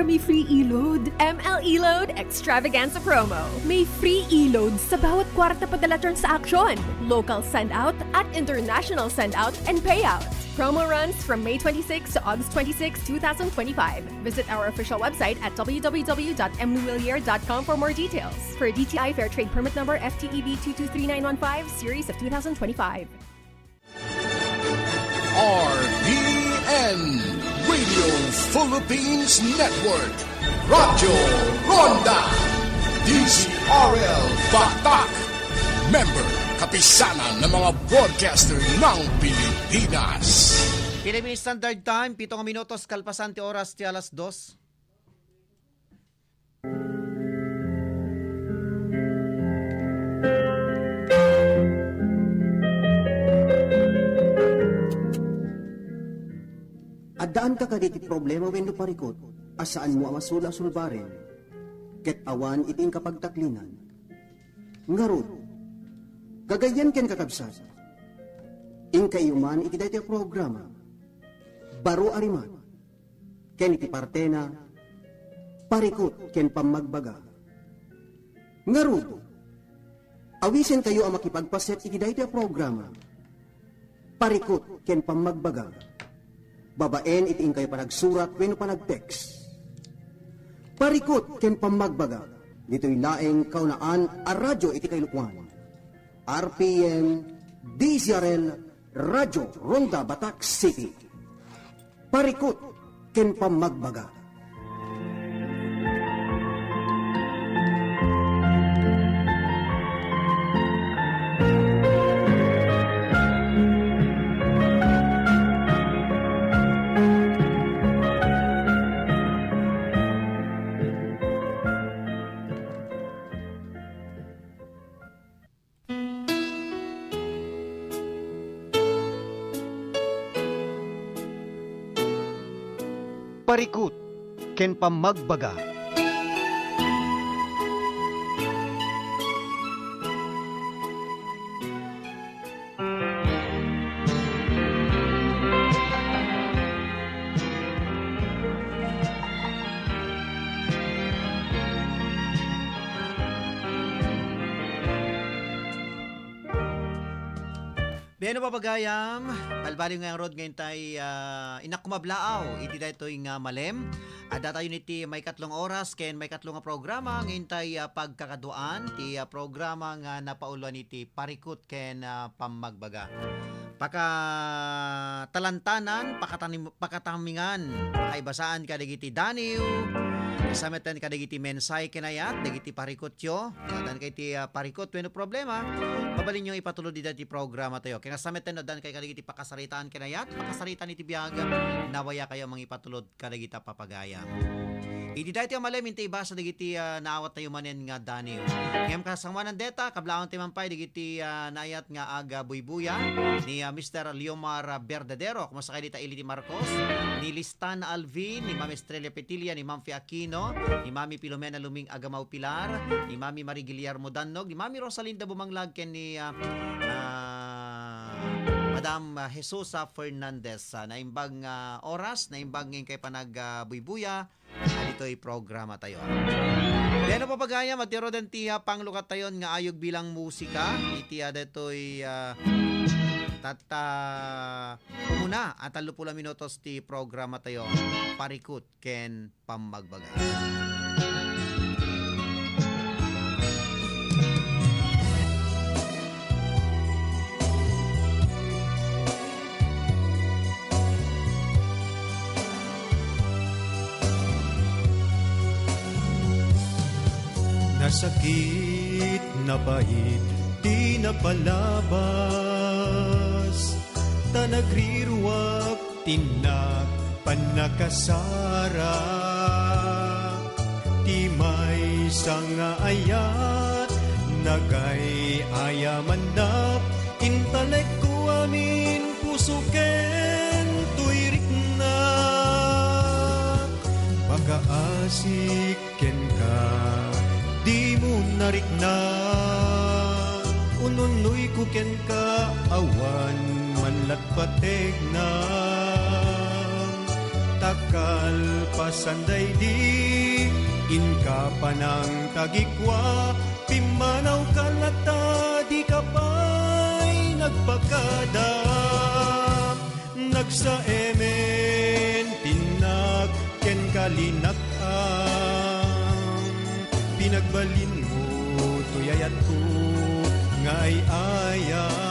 May free e-load. M L e-load extravaganza promo. May free e-load sa bawat kwarta padala transaction. Local send-out at international send-out and payout. Promo runs from May twenty-six to August twenty-six, two thousand twenty-five. Visit our official website at w w w dot m luwelier dot com for more details. For D T I Fair Trade Permit Number F T E B two two three nine one five, Series of two thousand twenty-five. R P N, Radio Philippines Network, Radyo Ronda, D Z R L Batak, member, Kapisanan ng mga Broadcaster ng Pilipinas. Philippine Standard Time, pito nga minutos kalpasan ti oras ti alas dos. Addaanka kadi ti problema wenno parikut a saanmo a masula a sulbaren, ket awan iti inka pagtaklinan? Ngarud, gagayyem ken kakabsat, inkayo man iti daytoy a programa, Baro a Rimat, ken iti partena, Parikut ken Pammagbaga. Ngarud, awisenkayo a makipagpaset iti daytoy a programa. Parikut ken pammagbaga. Babaen iti inkayo panagsurat wenno panag-text. Parikut ken pammagbaga. Ditoy laeng kaunaan a radyo iti kailuan. R P M, D Z R L, Radyo Ronda Batac City. Parikut ken pammagbaga. Parikut ken pammagbaga. Bien, no, papagayam, balbaliw nga ngarud nga intay, ah, innak kumablaaw iti daytoy nga malem. Adda tayo iti maikatlong oras ken maikatlo nga programa nga intay, ah, pagkakaduaan ti, ah, programa nga napauluan iti Parikut ken, ah, Pammagbaga. Pakatalantanan, pakatanim-, pakatamingan, pakaibasaan kadagiti daniw, sa metten kadagiti mensahe ken ayat dagiti parikutyo, addan kay ti, ah, parikut wenno problema, mabalinyo ipatulod ida ti programa tayo. Ken sa metten addan kay kadagiti pakasaritaan ken ayat, pakasaritaan iti biag, nawaya kayo mangipatulod kadagita papagayam. Iti daytoy a malem, intay ibasa dagiti, ah, naawat tayo manen nga daniw. Ngem kasangoanan deta, kablaawanta man pay dagiti, ah, naayat nga aga buybuya ni, ah, Mister Leomar, ah, Verdadero. Kumusta kayo dita, Ili ti Marcos? Ni Listan Alvin, ni Ma'am Estrella Petilla, ni Ma'am Fe Aquino, ni Mami Filomena Luming Agamao Pilar, ni Mami Marie Guillermo Dannog, ni Mami Rosalinda Bumanglag, ken ni, ah, ah, Madam, ah, Jesusa Fernandez. Ah, naimbag nga oras, naimbag nga inkay panag, ah, buybuya, ah, ditoy programa tayo. Diay no, papagayam, adda ruden ti, ah, panglukat tayon nga ayog bilang musika. Iti, ah, daytoy, ah, tatta, umuna, a tallo pulo a minutos ti programa tayo. Parikut ken pammagbaga. Nasakit, napait ti napalabas, ta nagriruak ti innak pannakasara. Ti maysa nga ayat, nagay-ayamannak, intalekko amin puso ken tuy riknak. Pakaasik kenka, dimo narikna. Ununnoyko kenka, awan man latpategna. Ta kalpasan daydi, inka panangtagikua, pimmanawka latta, dika pay nagpakada. Nagsaemen ti innak ken kalinak-am, pinagbalinmo toy ayatko nga ay-ayam.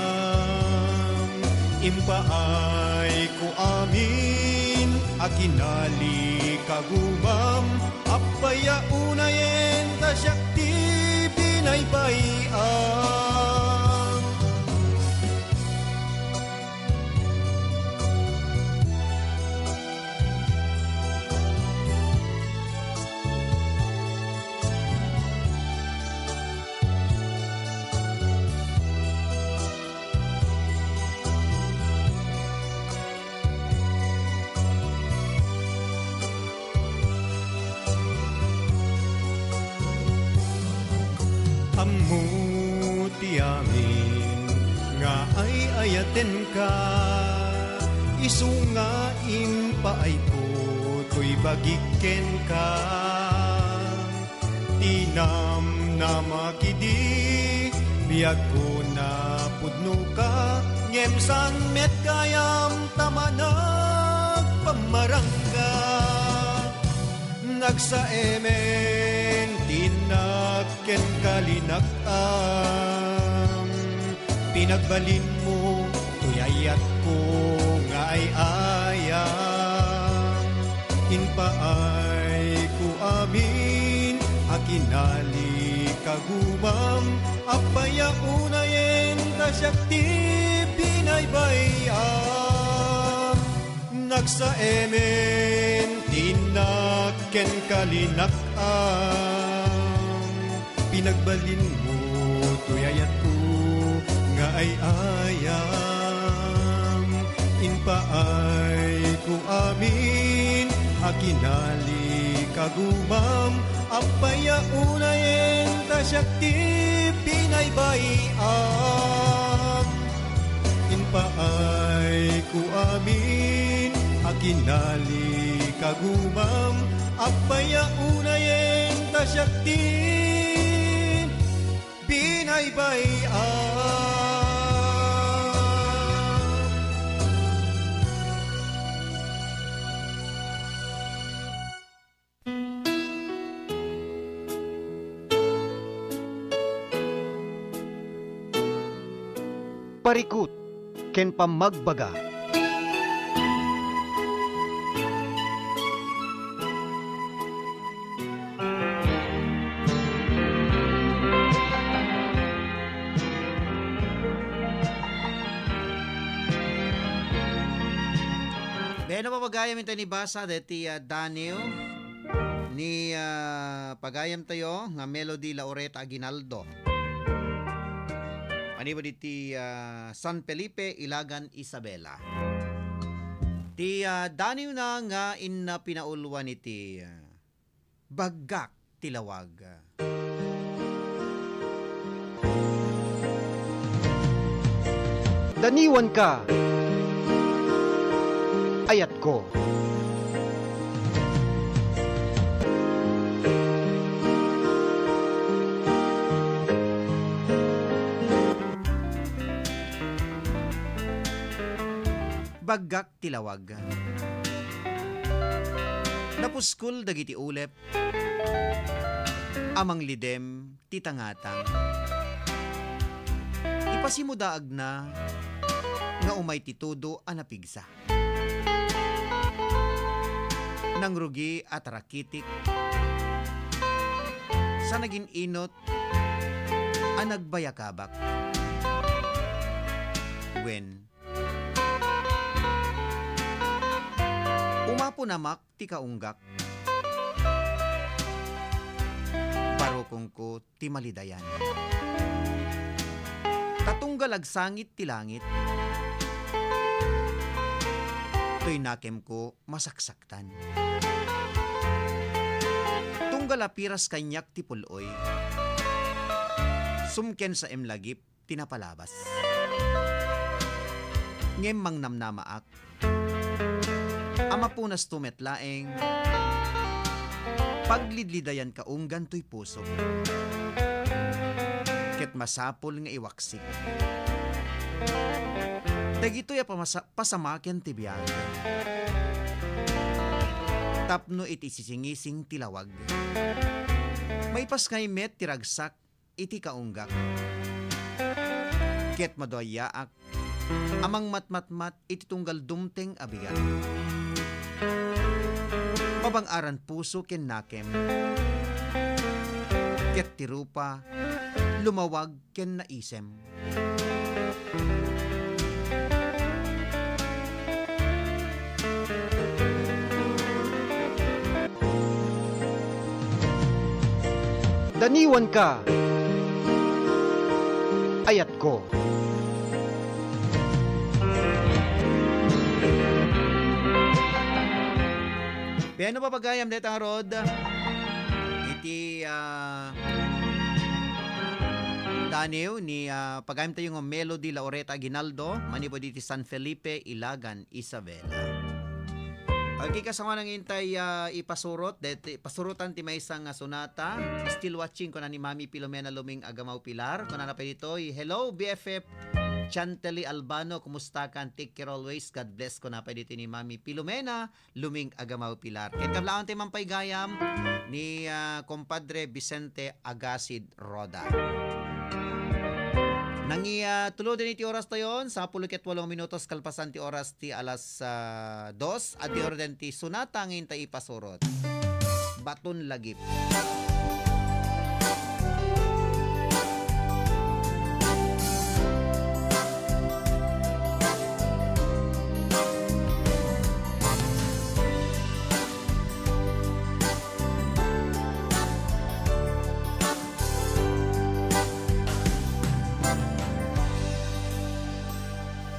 Impaayko amin a kinalikagumam, apay a unayen ta siak ti binaybay-am. Ammo ti amin nga ay-ayatenka, isu nga impaayko toy bagik kenka. Ti namnamak idi biagko, napudnoka, Ngem saan met gayam ta managpammarangga. Nagsaemen ti innak ken kalinak-am. Pinagbalinmo toy ayatko nga ay-ayam. Impaayko amin a kinali kagumam. Apay a unayen ta siak ti binaybay-am. Nagsaemen ti innak ken kalinak-am. Pinagbalinmo toy ayatko nga ay-ayam. Impaayko amin a kinali kagumam. Apay a unayen ta siak ti binaybay-am. Impaayko amin a kinali kagumam. Apay a unayen ta siak ti binaybay-am. Parikut ken pammagbaga. Wen, no, papagayam, inta ni basa deti, ah, Daniel ni, ah, pagayam tayo nga Melody Laureta Aguinaldo. Manipud iti, ah, San Felipe, Ilagan, Isabela. Ti, ah, Daniel na nga inna pinauluan iti, ah, Baggak ti lawag. Daniwanka, ayatko. Baggak ti lawag. Napuskol dagiti ulep a manglidem ti tangatang. Ipasimudaagna nga umay ti tudo a napigsa. Nangrugi a tarakitik sa nagin-inot a nagbayakabak. Wen, umapon a mak ti kaunggak. Barukongko ti malidayan. Ta tunggal agsangit ti langit, toy nakemko masaksaktan. Tunggal a piras kaniak ti pul-oy, sumken saem lagip ti napalabas. Ngem mangnamnamaak a mapunasto met laeng paglidlidayan kaunggan toy pusok, ket masapul nga iwaksik dagitoy a pamasa-, pasamaken ti biag tapno iti sisingising ti lawag. Maipaskay met ti ragsak iti kaunggak. Ket maduayaak a mangmatmatmat iti tunggal dumteng a bigat. Mabang-aran puso ken nakem, ket ti rupa lumawag ken naisem. Daniwanka, ayatko. Piano pa pagayam deta ngarud iti, ah, Daniel ni, ah, pagayam tayo nga Melody Laureta Aguinaldo, manipud iti San Felipe, Ilagan, Isabela. Okay, kasama nang intay, ah, ipasurot, det-, ipasurotan ti maysa nga sonata. Still watching, kuna ni Mami Filomena Luming Agamaw Pilar. Kuna na pa ditoy, "Hello, B F F." Chantely Albano, kumusta ka? Take care always. God bless ko na pa dito ni Mami Filomena Luming Agamaw Pilar. Ken kablawan ti mampay gayam ni, ah, Compadre Vicente Agasid Roda. Nangi, ah, tulo din iti oras tayon, sapuluket walong minutos kalpasan ti oras ti alas, ah, dos, adi orden ti sonata nga inta ipasurot. Baton lagip.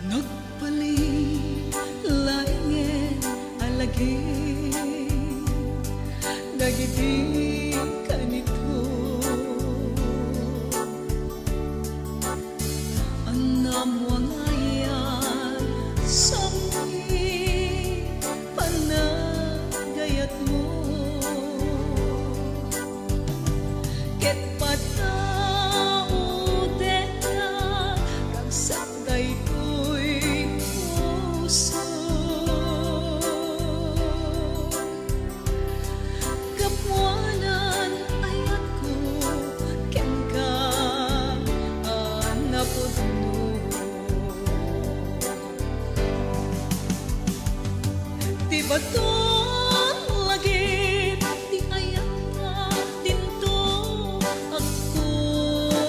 Nagpalilaingen a lagip dagiti kanito. Annam wangayat, sapni panagayatmo. Ket pataudenna, ragsak daytoy puso. Gapuanan ayatko kenka a napudno. Ti baton lagip ti ayatna dinto agkuha.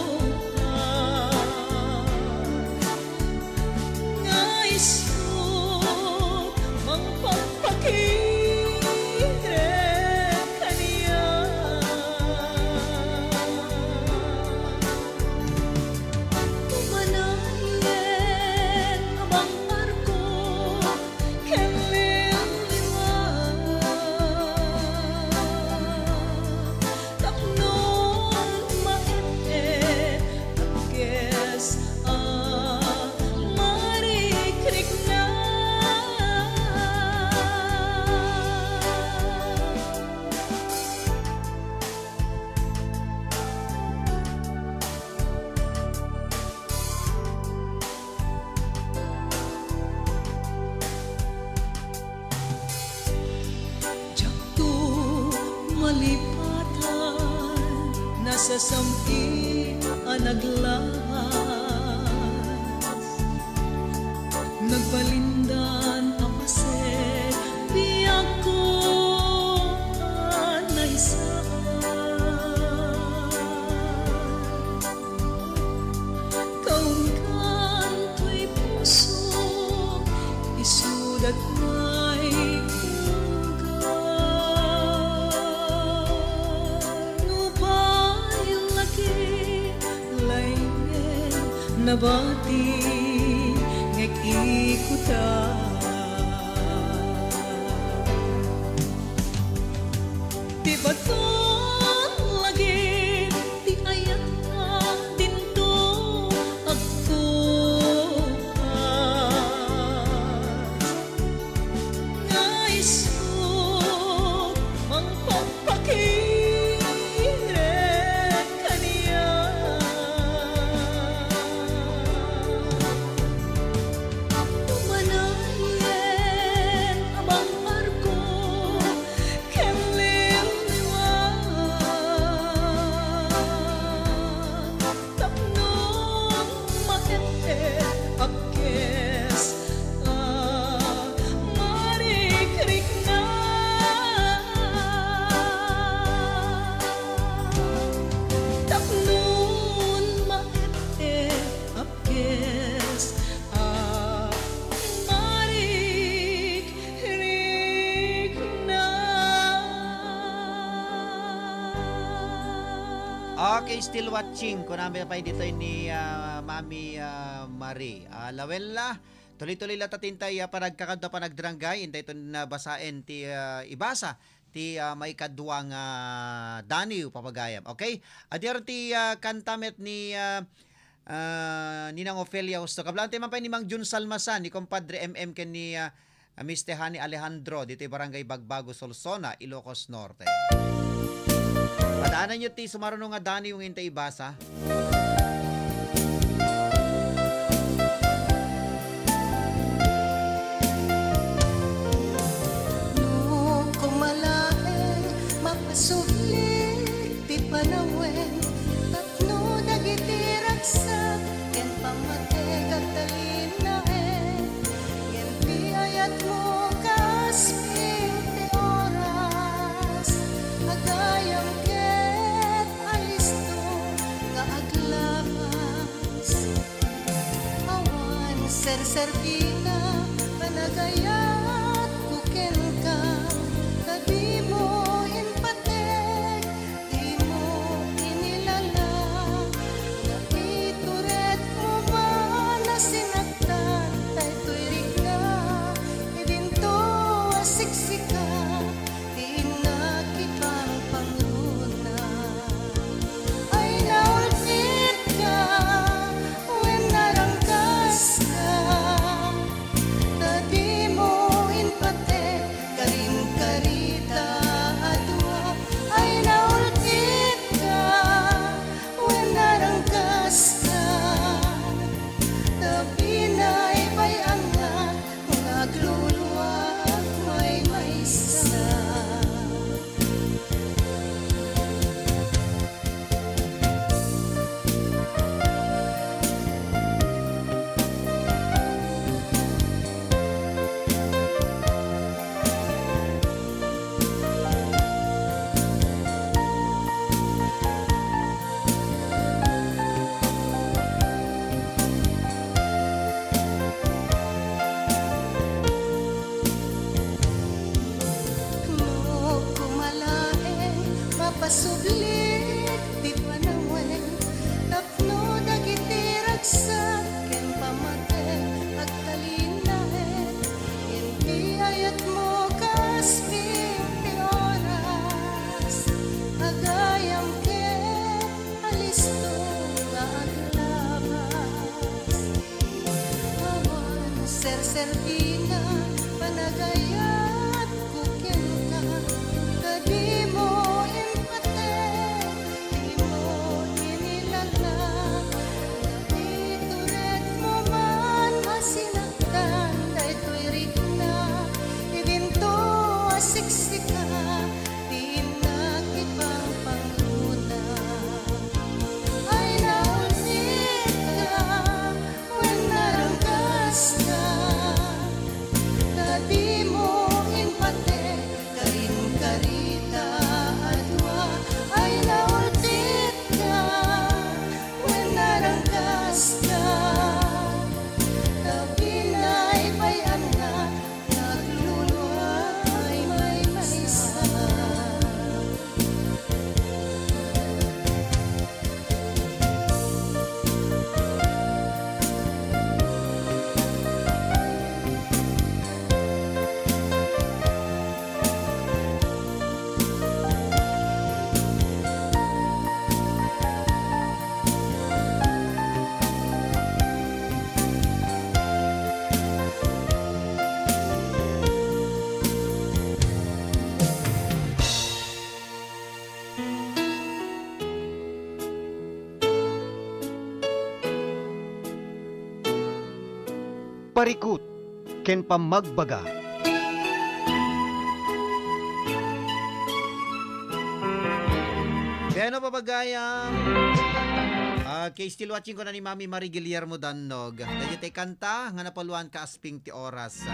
Nga isut mangpagpakirek kaniak. Umanayen a bang-arko ken liwliwa. Tapno maet-et, ages a marikrikna. Diakto malipatan, nasasam-it a naglaas. Nagbalindan a paset, biagko a naisaan. Kaunggan toy puso, isudat ngay lugar. Nubay laki, laingen, nabati, ngek ikuta. Ti baton lagip ti ayatna dinto agkupas. Nga isut mangpagpakirek kaniak. Umanayen a bang-arko ken liwliwa. Tapno maet-et, ages a marikrikna. Tapno maet-et, ages a marikrikna. Okay, still watching. Kunami pay ditoy ni, ah, Mami, ah, Marie. Ah, Lawella, tuloy-tuloy la ta tintay, ah, panagkakadwa, panagdaranggay. Intay ito na basaen ti, ah, ibasa ti, ah, maikadwa nga daniw, papagayam. Okay? Adi ti, ah, kanta met ni, ah, ah, Ninang Ofelia Justo. Kablaan ti man pay ni Mang Jun Salmasan, ni Compadre M M ken ni, ah, Mister Hani Alejandro, ditoy Barangay Bagbago, Solsona, Ilocos Norte. Padaanan yo ti sumaruno nga daniw nga intay ibasa. Agayam ket alisto nga aglabas. Awan serserbi nga panagayatko kenka, ta dimo impatek, dimo inilala, nga ituredmo man a sinaktan daytoy rikna, idinto a siksika, ti innak ipangpangruna. Ay naultitka, wen narangkaska, ta dimo impatek karin karita a dua. Ay naultitka, wen narangkaska, ta binaybay-annak nga agluluak maymaysa. No kumalaeng mapasubli ti panawen, tapno dagiti ragsak ken pamate agtalinaen, iti ayatmo kas ti oras, agayam ket alisto nga aglabas. Awan serserbi nga panagayatko kenka, ta dimo impatek, dimo inilala, nga ituredmo man a sinaktan daytoy rikna, idinto a siksika, ti innak ipangpangruna. Ay naultitka, wen narangkaska, ta dimo impatek karin karita a dua. Ay naultitka, wen narangkaska, ta binaybay-annak nga agluluak maymaysa. Parikut ken pammagbaga. Bueno, papagayam. Okay, still watching ko na ni Mami Marie Guillermo Dannog. Dagiti kanta nga napaluan ka asping ti oras.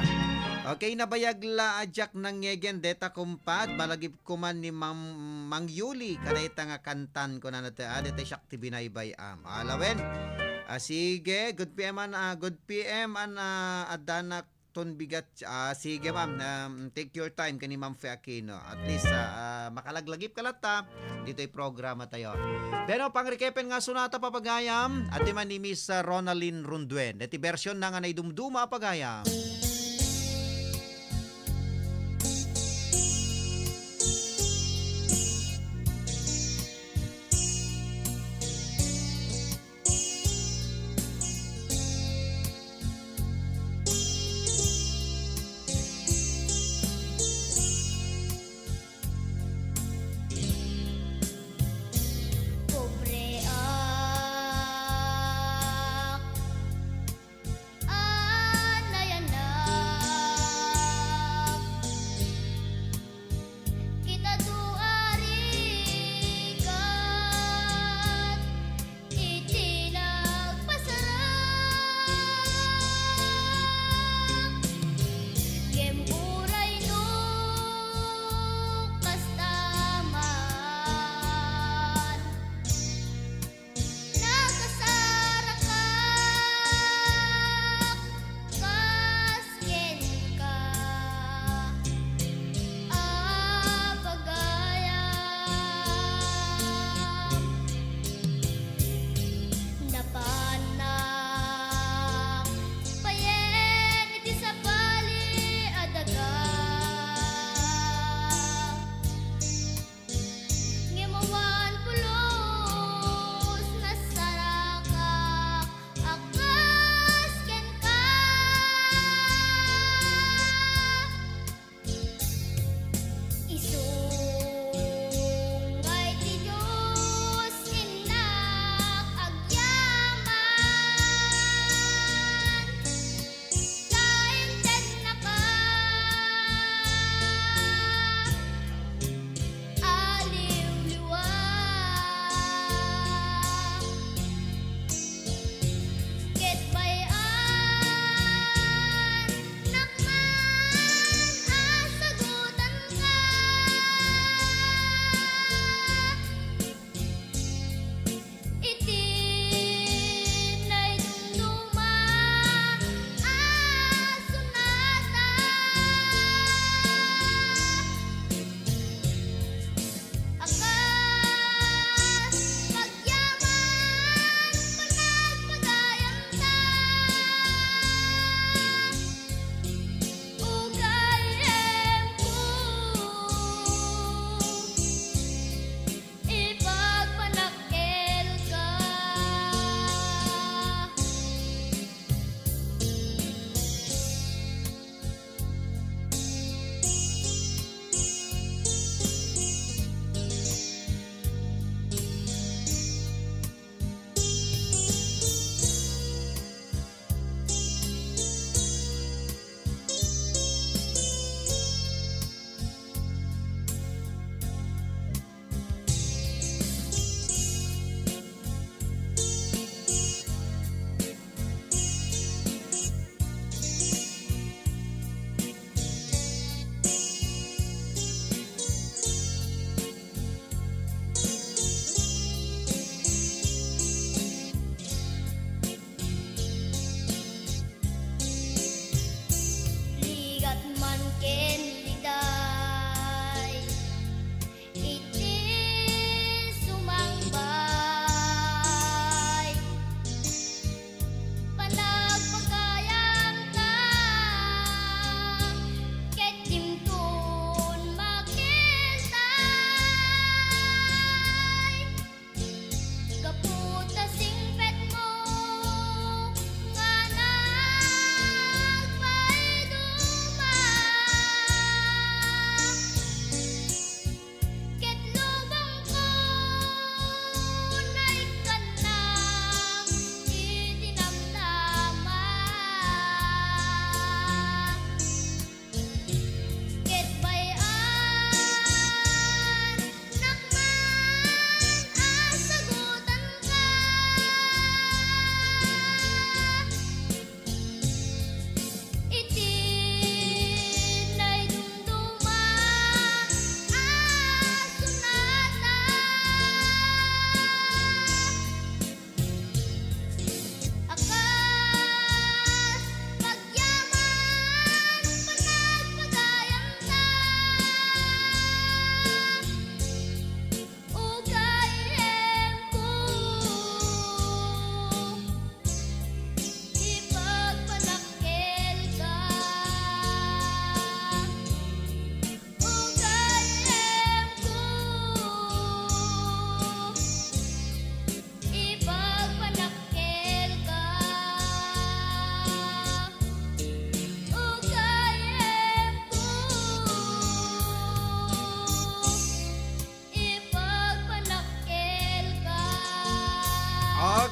Okay, nabayag la a diak nangngegen deta kumpad, malagip kuman ni Mang, Mang Yuli, kadayta nga kantan, kunana ti, ah, deta siak ti binaybay-am. Alawen. Ah, sige, good P M an, ah, good P M an, ah, addanak ton bigat. Ah, sige, ma'am, um, take your time kani Ma'am Fe Aquino. At least, ah, ah, makalaglagip ka latta, ditoy programa tayo. Pero pangrikepen nga sonata, papagayam, ati man ni Miss, ah, Ronaldin Ronduen. Deti version na nga naidumduma, papagayam. Pobreak. Anayanak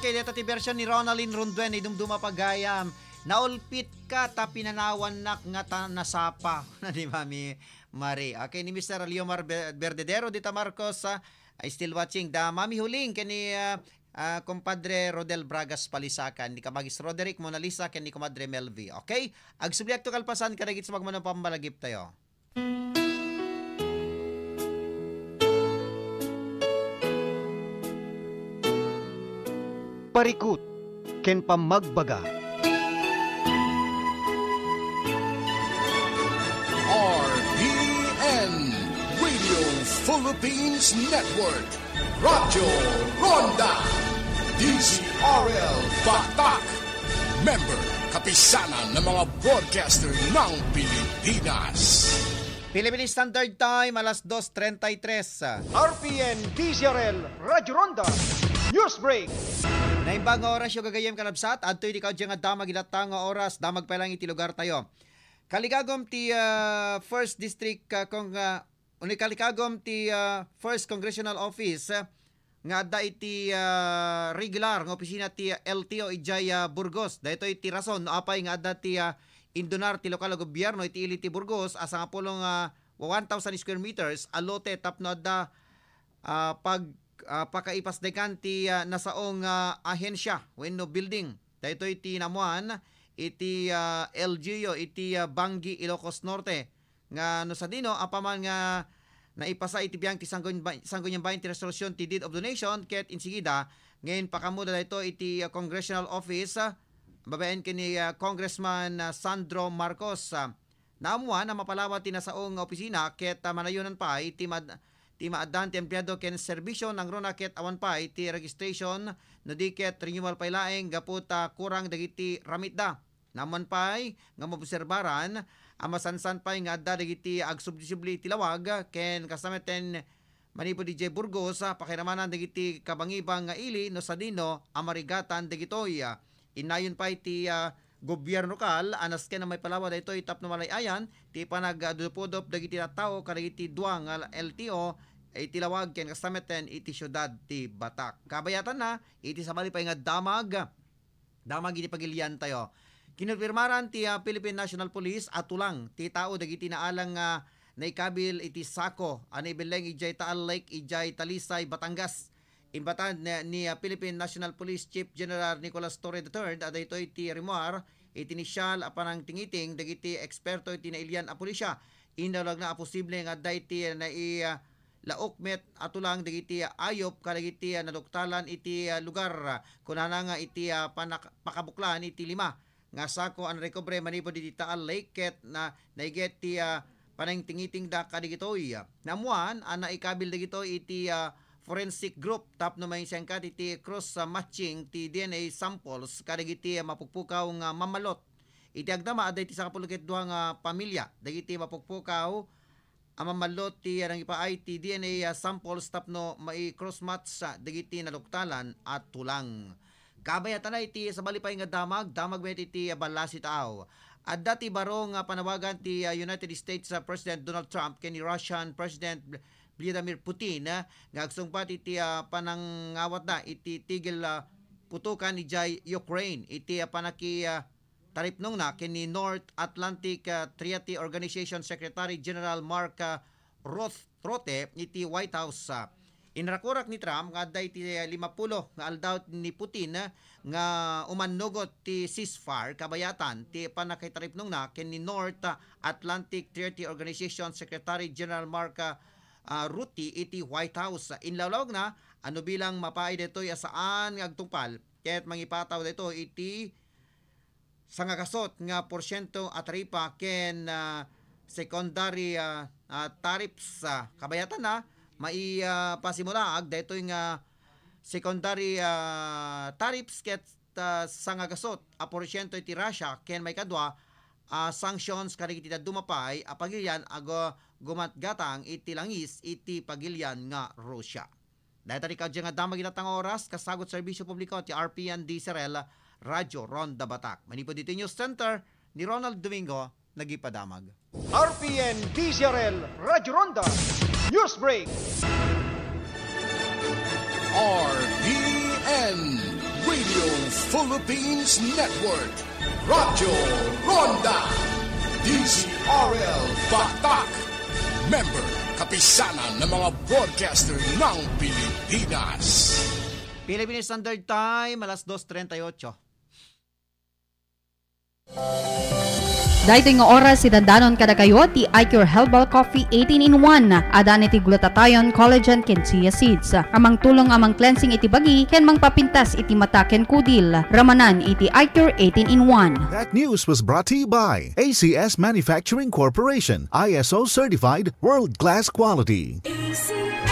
Okay, deta ti version ni Ronaldin Ronduen, idumduma pa gayam. Naulpit ka, ta pinanawannak nga ta nasapa. Na di Mami Marie. Okay, ni Mister Leomar Be-, Verdadero, dita Marcos, ah, I still watching. Da Mami Huling, ken ni, ah, ah, Compadre Rodel Bragas Palisacan, ni Kamagis Roderick Mona Lisa, ken ni Comadre Melvi. Okay? Agsubliak to kalpasan, kadagit sa pagmano pammalagip tayo. Parikut ken pammagbaga. R P N Radio Philippines Network, Radyo Ronda, D Z R L Batak, member, kapisanan ng mga broadcaster ng Pilipinas. Philippine Standard Time, alas dos treinta y tres. R P N D Z R L Radyo Ronda News Break. Naimbag nga oras yo gagayem, kalabsat, adtoy di kaudyan nga damag ita nga oras, damag pa lang iti lugar tayo. Kalikagom ti, ah, First District, ah, Cong-, ah, uni kalikagom ti, ah, First Congressional Office, ah, nga adda iti, ah, regular nga opisina ti L T O idiay, ah, Burgos. Daytoy ti rason no apay nga adda ti, ah, indunar ti lokal a gobierno iti ili ti Burgos a sangapulo nga one thousand square meters a lote tapno adda, ah, pag, ah, pakaipasdekan ti, ah, nasaong, ah, ahensya wenno building. Daytoy ti naammuan iti, ah, L G U iti, ah, Bangui, Ilocos Norte. Nga no sadino, apaman nga naipasa iti biag ti sanggun-, sanggunyan bayan ti resolusyon ti deed of donation, ket insigida, ngayon pakaammoda daytoy iti, ah, congressional office, ah, babaen ken ni, ah, Congressman, ah, Sandro Marcos. Ah, naammuan a mapalawa ti nasaong nga opisina ket, ah, manayonan pay ti mad-, ti maaddaan ti empleado ken serbisyo nangruna ket awan pay ti registration no di ket renewal pay laeng gapu ta kurang dagiti ramitda. Naammuan pay nga maobserbaran a masansan pay nga adda dagiti agsubli-subli iti lawag ken kasta metten manipud idiay Burgos, ah, pakiramanan dagiti kabangibang nga ili no sadino a marigatan dagitoy. Innayon pay ti, ah, gobierno lokal a nasken a maipalawa daytoy tapno malay-ayan ti panagdudupudop dagiti tattao kadagiti dua nga L T O iti lawag ken kasta metten iti siudad ti Batak. Kabayatanna, iti sabali pay nga damag, damag iti pagilian tayo. Kinonfirmaran ti, ah, Philippine National Police a tulang ti tao dagiti naalang nga naikabil iti sako a naibelleng idiay Taal Lake, idiay Talisay, Batangas. Imbatad ni, ni, ah, Philippine National Police Chief General Nicolas Torre the third a daytoy ti rimmuar iti inisial a panangtingiting dagiti eksperto iti nailian a pulisya. Inlawlawagna a posible nga adda iti nai-, ah, laok met a tulang dagiti ayop kadagiti, ah, naduktalan iti, ah, lugar. Kunana nga iti, ah, panak-, pakabuklan iti lima nga sako a narekobre manipud iti Taal Lake ket na, naiget ti, ah, panangtingitingda kadagitoy. Naammuan a naikabil dagitoy iti, ah, forensic group tapno maisengkat iti cross, ah, matching ti D N A samples kadagiti, ah, mapukpukaw nga mammalot. Iti agdama, adda iti sangapulo ket dua nga pamilya dagiti mapukpukaw a mammalot ti nangipaay ti D N A samples tapno mai-cross-match, ah, dagiti naduktalan a tulang. Kabayatan na iti sabali pay nga damag, damag met iti ballasi taaw. Adda ti baro nga panawagan ti, ah, United States, ah, President Donald Trump ken ni Russian President Vl-, Vladimir Putin, ah, nga agsungbat iti, ah, panangawatda iti tigil, ah, putokan idiay Ukraine iti, ah, panaki, ah, taripnongna ken ni North Atlantic, ah, Treaty Organization Secretary General Mark, ah, Roth-, Rutte iti White House. Ah, inrakurak ni Trump nga adda iti, ah, limapulo nga aldaw ni Putin, ah, nga umannugot ti ceasefire kabayatan ti pannakataripnongna ken ni North, ah, Atlantic Treaty Organization Secretary General Mark, ah, ah, Rutte iti White House. Inlawlawagna a no bilang mapaay daytoy a saan nga agtungpal ket mangipataw daytoy iti sangagasut nga porsyento a taripa ken, ah, secondary, ah, ah, tariffs, ah, kabayatanna, mai-, ah, pasimulaag daytoy nga secondary, ah, tariffs ket, ah, sangagasut a porsyento iti Russia ken maikadua a sanctions kadagiti dadduma pay a pagilian a gu-, gumatgatang iti langis iti pagilian nga Russia. Dayta ti kaudyan nga damag ita nga oras, kasagut serbisyo publiko ti R P N D S R L, Radyo Ronda Batak. Manipud iti News Center ni Ronald Domingo, nagipadamag. R P N D S R L Radyo Ronda News Break. R P N, we Philippines Network, Radyo Ronda, D Z R L Batak, member, Kapisanan ng mga Broadcaster ng Pilipinas. Philippine Standard Time, alas dos treinta y ocho. Daytoy nga oras, idandanon kadakayo ti iCure Herbal Coffee eighteen in one. Adan iti glutathione, collagen, ken chia seeds a mangtulong a mang-cleansing iti bagi ken mangpapintas iti mata ken kudil. Ramanan iti iCure eighteen in one. That news was brought to you by A C S Manufacturing Corporation, I S O certified, world-class quality.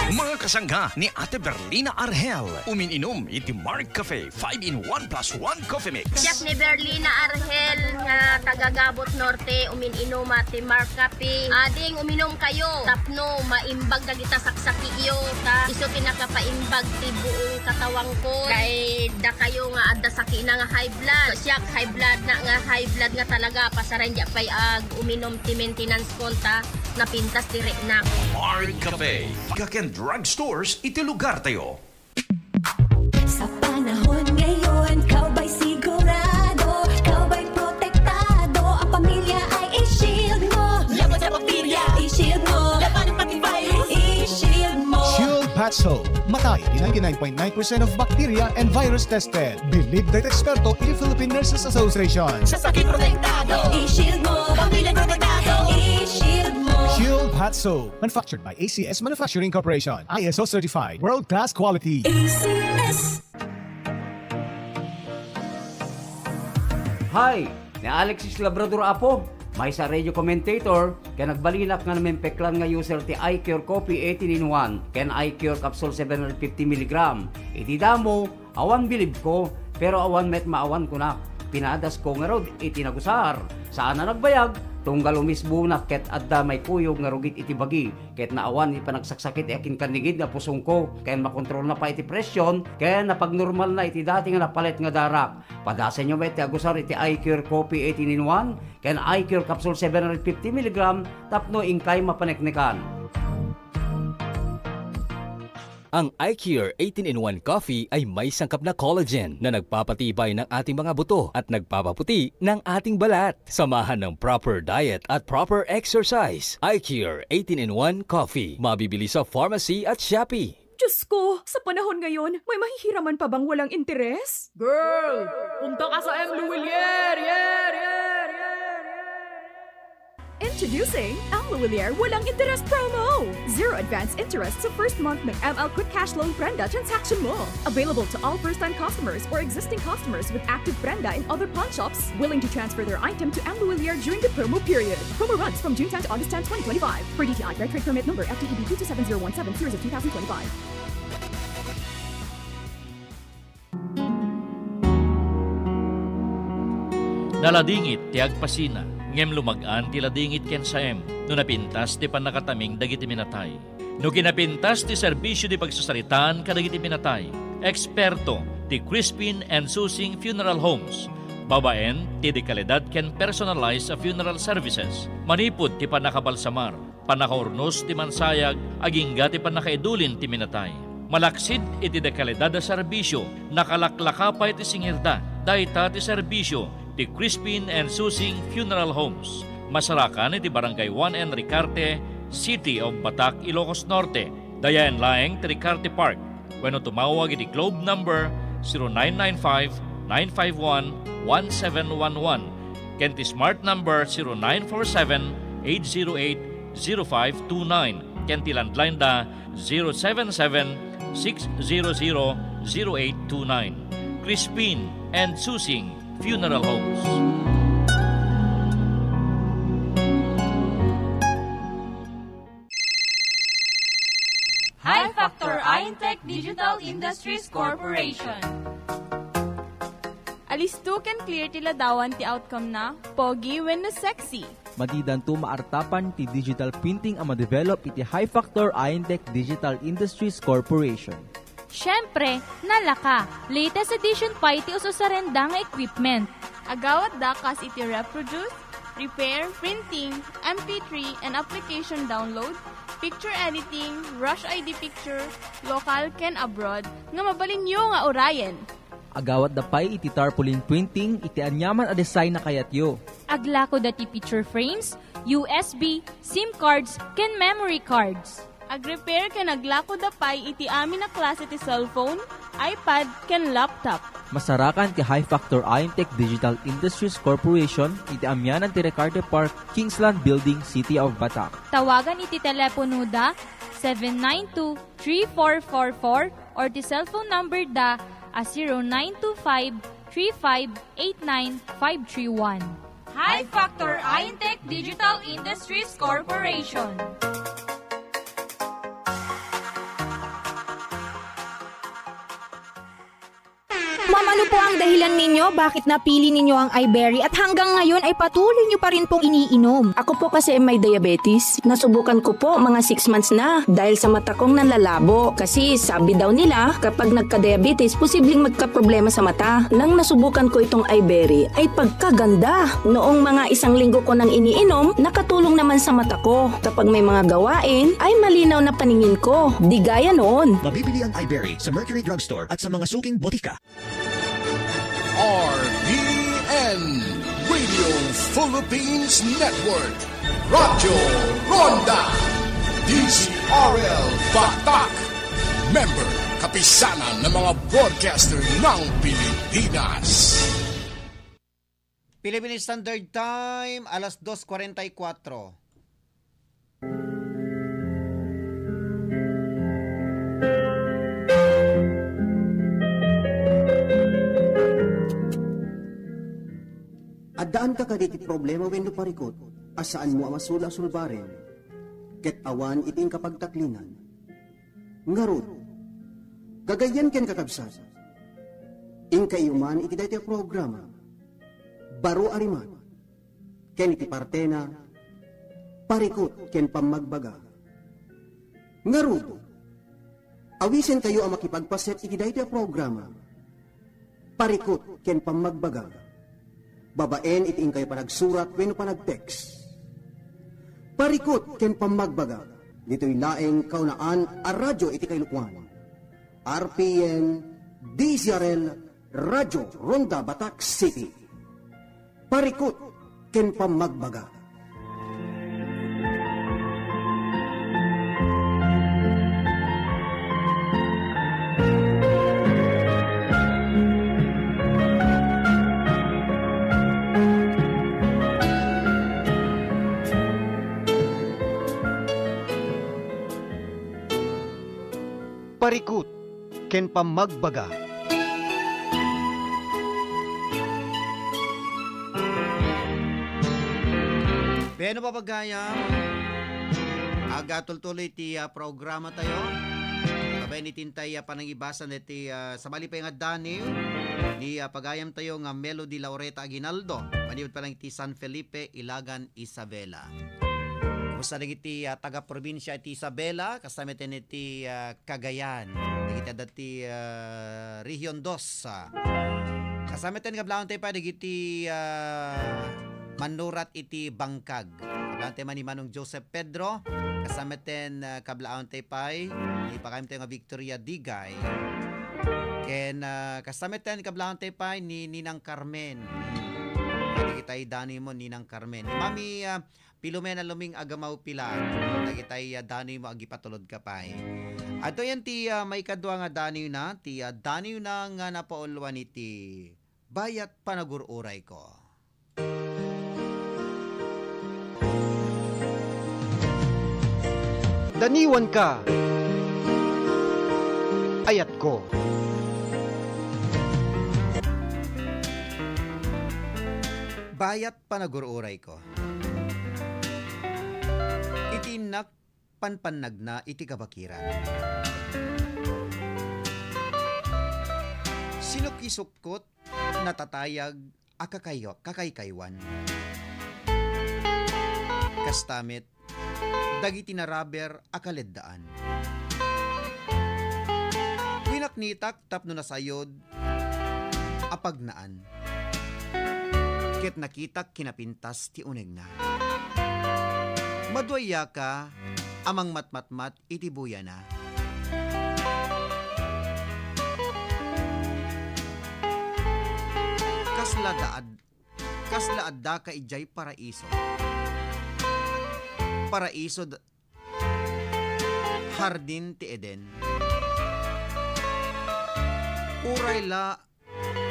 Mga kasangga ni Ate Berlina Arhel, umin-inom iti Mark Cafe five-in-one plus one Coffee Mix. Siak ni Berlina Arhel nga taga Gabot Norte, umin-inuma ti Mark Cafe. Ading uminom kayo tapno maimbag dagita saksakiyo, ta isu ti nakapaimbag ti buong katawangko. Kay dakayo nga adda sakina nga high blood. Siak high blood na nga high blood nga talaga, pasaray diak pay ag-uminom ti maintenance kon ta napintas ti reknak. Mark Cafe, ken drugstores iti lugar tayo. Sa panahon ngayon, kaw ba'y sigurado? Kaw ba'y protektado? Ang pamilya ay i-shield mo. Laban sa bakterya, i-shield mo. Labanan pati virus, i-shield mo. Shield Bat Soap. Matay di ninety-nine point nine percent of bacteria and virus tested. Bilib dayta eksperto iti Philippine Nurses Association. Sa sakit protektado, i-shield mo. Pamilya protektado, i-shield mo. Shield Bat Soap. Manufactured by A C S Manufacturing Corporation. I S O certified. World-class quality. A C S. Hi! Ni Alexis Labrador Apo, maysa radio commentator, ken nagbalinak nga namimpeklan nga user ti iCure Coffee eighteen in one ken iCure Capsule seven hundred fifty milligram. Iti damo, awan bilibko, pero awan met maawan kunak. Pinadasko ngarud iti nagusar. Saan a nagbayag, tunggal umisbunak ket adda maikuyog nga rugit iti bagi, ket naawan iti panagsaksakit ti akinkannigid nga pusongko, ken makontrolna pay iti presyon, ken napagnormalna iti dati nga napalet nga darak. Padasenyo met ti agusar iti iCure Coffee eighteen in one ken iCure Capsule seven hundred fifty milligram tapno inkay mapaneknekan. Ang iCure eighteen in one Coffee ay may sangkap na collagen na nagpapatibay ng ating mga buto at nagpapaputi ng ating balat. Samahan ng proper diet at proper exercise. iCure eighteen in one Coffee. Mabibili sa pharmacy at Shopee. Diyos ko, sa panahon ngayon, may mahihiraman pa bang walang interes? Girl, punta ka sa M. Luwilier! Yer, yer, yer, yer, yer. Introducing M. Luwilier Walang Interes Promo! Zero advance interest sa first month ng M L Quick Cash Loan Prenda transaction mo. Available to all first-time customers or existing customers with active Prenda in other pawn shops willing to transfer their item to M. Luwilier during the promo period. Promo runs from June tenth to August tenth, twenty twenty-five. Per D T I, Red Trade Permit Number F T E B two two seven zero one seven, Series of two thousand twenty-five. Naladingit ti agpasina, ngem lumag-an ti ladingit ken saem no napintas ti pannakataming dagiti minatay. No kinapintas ti serbisio ti pagsasaritaan kadagiti minatay, eksperto ti Crispin and Susing Funeral Homes, babaen ti dekalidad ken personalized a funeral services, manipud ti pannakabalsamar, pannakaurnos ti mansayag, agingga ti pannakaidulin ti minatay. Malaksid iti dekalidad a serbisio, nakalaklaka pay ti singirda. Dayta ti serbisio ti Crispin and Susing Funeral Homes. Masarakan iti Barangay one N Ricarte, City of Batac, Ilocos Norte. Dayaen laeng ti Ricarte Park. Wenno tumawag iti Globe number zero nine nine five, nine five one, one seven one one ken ti Smart number zero nine four seven, eight zero eight, zero five two nine ken ti landline da zero seven seven, six zero zero, zero eight two nine. Crispin and Susing Funeral Homes. High Factor Intech Digital Industries Corporation. Alisto ken clear ti ladawan ti outcome na, pogi wenno sexy. Madidanto maartapan ti digital printing a madevelop iti High Factor Intech Digital Industries Corporation. Siyempre, nalaka. Latest edition pay ti us-usarenda nga equipment. Agawatda kas iti reproduce, repair, printing, M P three, and application download, picture editing, rush I D picture, local ken abroad, nga mabalinyo nga urayen. Agawatda pay iti tarpaulin printing iti aniaman a design a kayatyo. Aglakoda ti picture frames, U S B, SIM cards, ken memory cards. Agrepair ken aglakoda pay iti amin a klase ti cellphone, iPad, ken laptop. Masarakan ti High Factor Ion Tech Digital Industries Corporation iti amianan ti Recarte Park, Kingsland Building, City of Batak. Tawagan iti teleponoda, seven nine two, three four four four, or ti cellphone number da a zero nine two five, three five eight nine, five three one. High Factor Ion Tech Digital Industries Corporation. Ma'am, ano po ang dahilan ninyo bakit napili ninyo ang iBerry at hanggang ngayon ay patuloy nyo pa rin pong iniinom? Ako po kasi ay may diabetes. Nasubukan ko po mga six months na dahil sa mata kong nanlalabo. Kasi sabi daw nila, kapag nagka-diabetes, posibleng magkaproblema sa mata. Nang nasubukan ko itong iBerry, ay pagkaganda. Noong mga isang linggo ko nang iniinom, nakatulong naman sa mata ko. Kapag may mga gawain, ay malinaw na paningin ko. Di gaya noon. Mabibili ang iBerry sa Mercury Drugstore at sa mga suking botika. R P N, Radio Philippines Network, Radyo Ronda, D Z R L Batak, member, Kapisanan ng mga Broadcaster ng Pilipinas. Philippine Standard Time, alas dos kwarenta y kuatro. Addaanka kadi ti problema wenno parikut a saanmo a masula a sulbaren ket awan iti inkapagtaklinan? Ngarud, gagayyem ken kakabsat, inkaayo man iti daytoy a programa, Baro a Rimat, ken iti partena, Parikut ken Pammagbaga. Ngarud, awisenkayo a makipagpaset iti daytoy a programa, Parikut ken Pammagbaga, babaen iti inkayo panagsurat wenno panag-text. Parikut ken Pammagbaga, ditoy laeng kaunaan a radyo iti kailukoan. R P N, D Z R L, Radyo Ronda, Batak City. Parikut ken Pammagbaga. Parikut ken Pammagbaga. Wen no, pagayam, agatultuloy ti, ah, programa tayo. Babaen iti intay, ah, panangibasa deti, ah, sabali pay nga addaniw ni, ah, pagayam tayo nga Melody Laureta Aguinaldo. Manipud pa lang iti San Felipe, Ilagan, Isabela. Kumusta dagiti, ah, taga-probinsia iti Isabela? Kasta met iti, ah, Cagayan. Dagiti adda ti, ah, Region Dos, ah. Kasta met kablaawanta pay dagiti, ah, mannurat iti bangkag. Kablaawanta man ni Manong Joseph Pedro. Kasta met, ah, kablaawanta pay ni pagayamtayo nga Victoria Digay. Ken, ah, kasta met kablaawanta pay ni Ninang Carmen. Dagiti addanimo, Ninang Carmen. Mami, ah, Filomena Luming Agamaw Pilar, dagiti addanimo, agipatulodka pay. Adtoy ti, ah, maikadua nga addaniwna, ti, ah, addaniwna nga napauluan iti Bayat Panagur-urayko. Daniwanka, ayatko. Bayat Panagur-urayko. Iti innak, panpannagna iti kabakiran. Sinukisukkot, natatayag a kakayo-, kakaykaywan. Kasta met, dagiti naraber a kaleddaan. Winaknitak tapno nasayod a pagnaan. Ket nakitak kinapintas ti unegna. Maduayaka a mangmatmatmat iti buyana. la da ad-, kasla addaka idiay paraiso. Paraiso d-, Hardin ti Eden. Uray la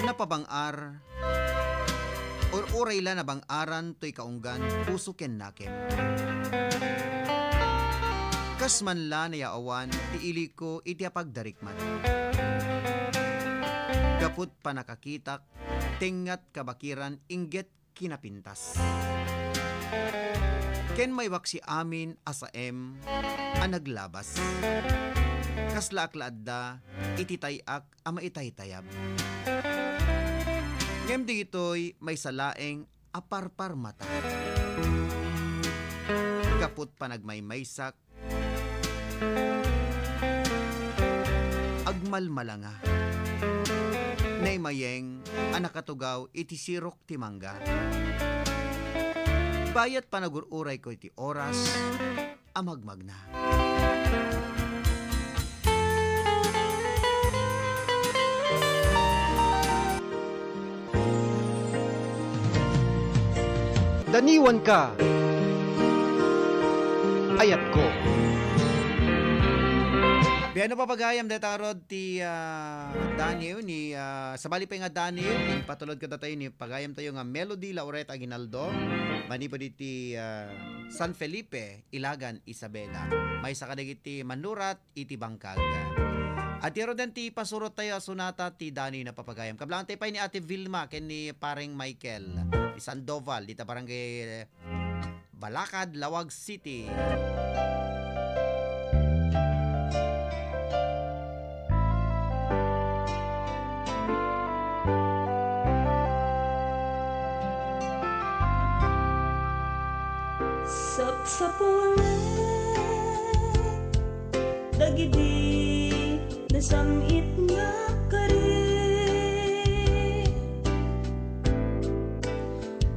napabang-ar, or uray la nabang-aran toy kaunggan, puso ken nakem. Kas man la nayaawan ti iliko iti apagdarikmat. Gapud pannakakitak, tengngat kabakiran inggit kinapintas. Ken maywaksi amin a saem a naglabas. Kaslaak la adda iti tay-ak a maitaytayab. Ngem dagitoy maysa laeng a parparmata. Gaput panagmaymaysak, agmalmalanga. Naimayeng a nakatugaw iti sirok ti mangga. Bayat panagur-urayko iti oras a magmagna. Daniwanka, ayatko. Biano, papagayam, deta ngarud ti, ah, Daniw ni, ah, sabali pay nga Daniw, impatulod kadatayo ni pagayam tayo nga Melody Laurette Aguinaldo, manipud iti, ah, San Felipe, Ilagan, Isabela. Maysa kadagiti manurat iti bangkag. Iti ngaruden ti pasurot tayo a sonata ti Daniw, napapagayam. Kablaantayo pay ni Ate Vilma ken ni Pareng Michael, ti Sandoval, dita barangay Balakad, Laoag City. Sapsapulen dagidi nasam-it nga kari.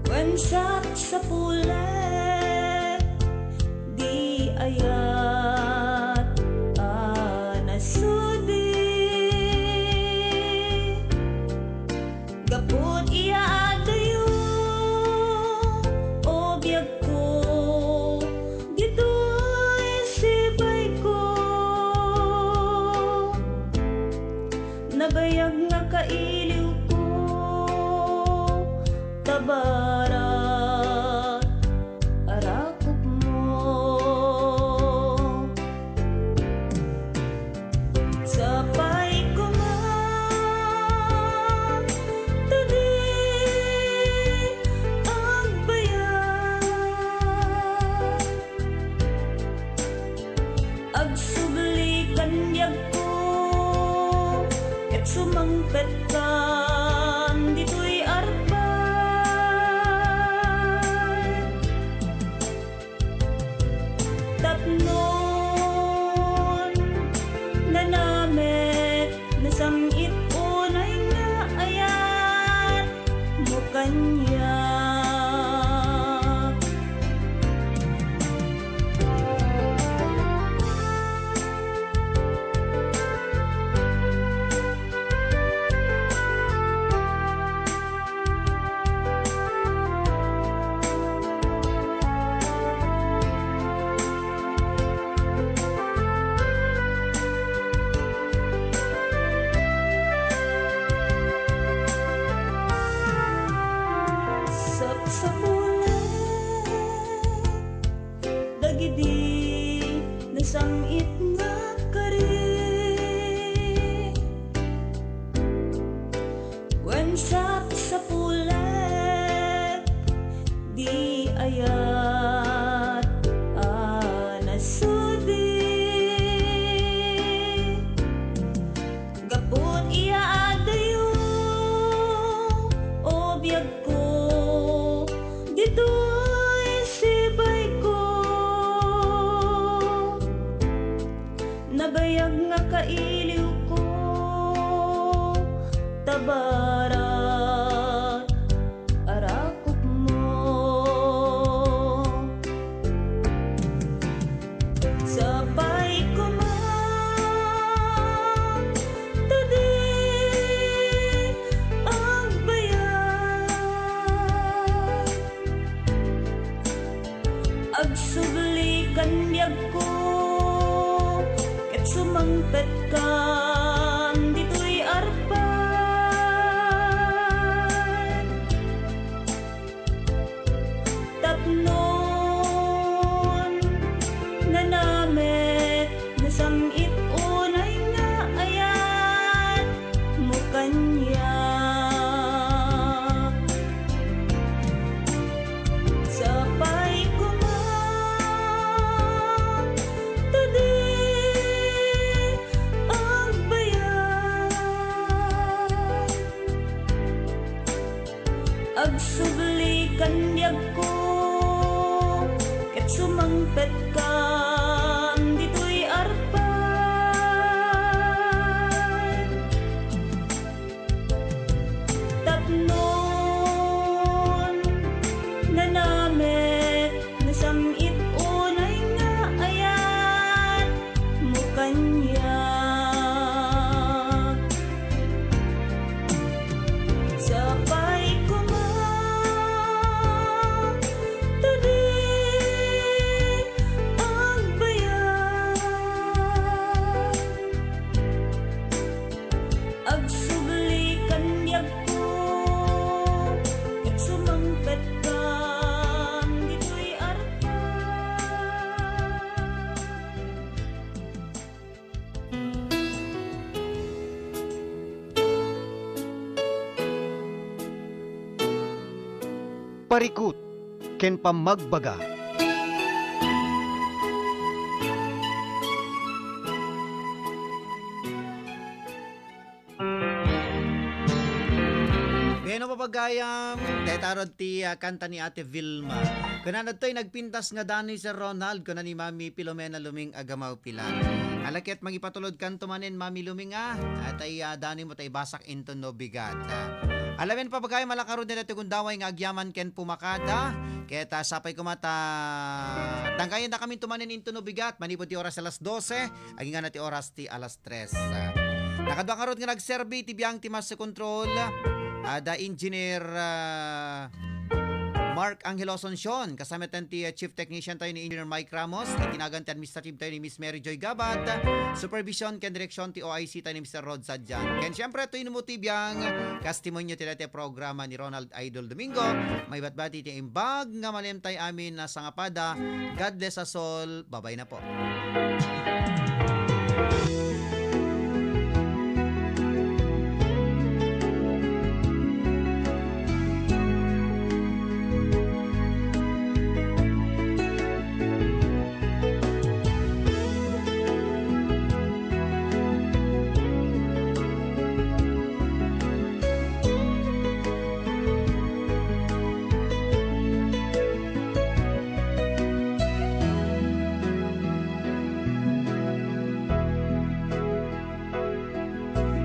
Wen sapsapulen di ayat a nasudi. Gapud iya adayo, o biagko, ditoy sibayko. Nabayag nga kailiwko, tabara, arakupmo. Sapay koma, ta di agbayag. Agsubli kan biagko, ket sumangpetkan ditoy arpay. Tapnon nanamek, nasam-it unay nga ayatmo kaniak. Agsubli kan biagko, ket sumangpetkan ditoy arpa. Tapnon nanamek, nasam-it unay nga ayat mo kaniak. Sapay koma, ta di agbayag. Agsubli kan biagko, ket sumangpetkan ditoy arpa. Parikut ken pammagbaga. Wen a, pagayam, dayta rod ti, ah, kanta ni Ate Vilma. Kunana ditoy nagpintas nga Danny, Sir Ronald, kuna ni Mami Filomena Luming, Agamaw, Pilar. Ala ket mangipatulodkanto manen, Mami Luming, a. Tay, ah, Danny mo tay basak inton no bigat, a. Ala wen, pagayam, ala ngarud dayta ti gundaway nga agyaman ken pumakada. Ket, ah, sapay koma ta tangkayendakaminto manen inton no bigat, manipud ti oras alas dose, agingga ti oras ti alas tres. Nakaduak ngarud nga nagserbi ti biang ti master control, a, da Engineer, a, Mark Angelo Asuncion, kasama ti, a, Chief Technician tayo ni Engineer Mike Ramos, iti nagan ti administrative tayo ni Miss Mary Joy Gabat, supervision ken direksyon ti O I C tayo ni Mister Rod Sadian. Ken siyempre, itoy no ti biang, kas ti munyo ti dayta programa ni Ronald Idol Domingo, maibatbati ti imbag nga malem tay amin a sangapada. God bless us all. Babay na po.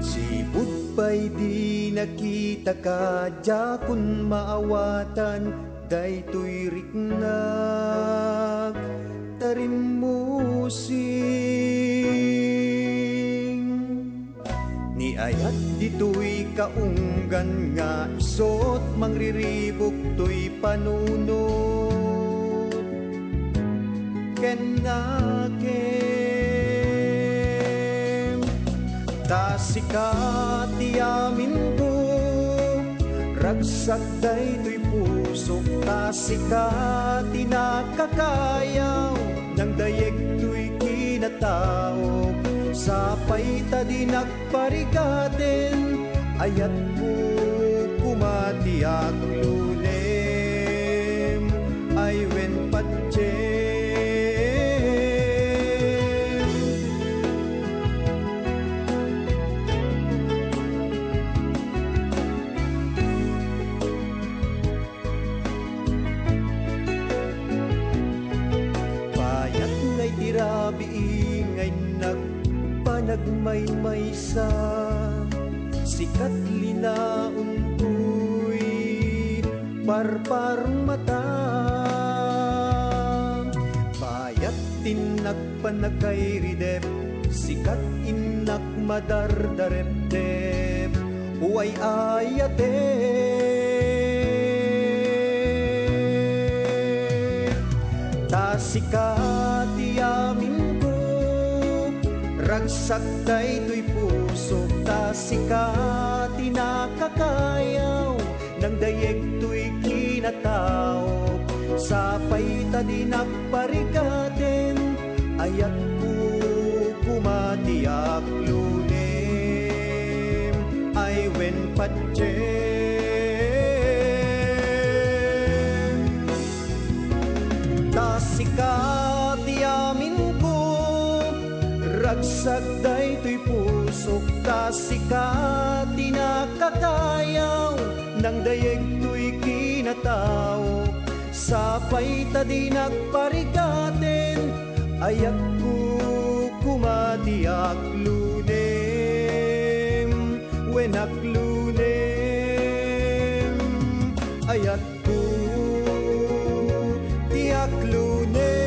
Sipud pay di nakitaka, diakon maawatan daytoy riknak, tarimmusing. Ni ayat ditoy kaunggan nga isut' mangriribuk toy panunot ken nakem. Ta sika ti aminko, ragsak daytoy pusok, ta sika ti nakakayaw, nangdayeg toy kinataok, sapay ta dinak parigaten, ayatko koma ti aglulem, ay wen patiem. Payat nga iti rabii nga innak panagmaymaysa, sikat linaon toy parparmata. Payat ti innak panagkairidep, sikat innak madardarepdep. Uway ayate. Ta sika ti aminko, ragsak daytoy pusok, ta sika ti nakakayaw, nangdayeg toy kinataok, sapay ta dinak parigaten, ayatko koma ti aglulem, ay wen patiem. Ta sika ti aminko, ragsak daytoy pusok, ta sika ti nakakayaw, nangdayeg toy tao, sapay ta di nagparigaten, ayatko koma ti aklunem, wen aklunem, ayatko ti aklunem,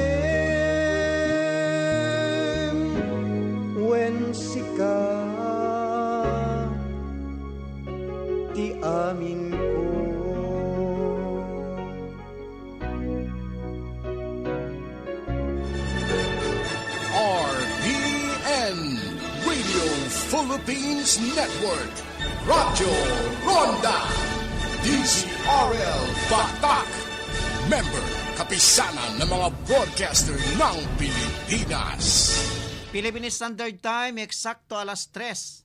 wen sika ti aminko. R P N Radio Philippines Network, Radyo Ronda, D Z R L Batak, member, Kapisanan ng mga Broadcaster ng Pilipinas. Philippine Standard Time, eksakto alas tres.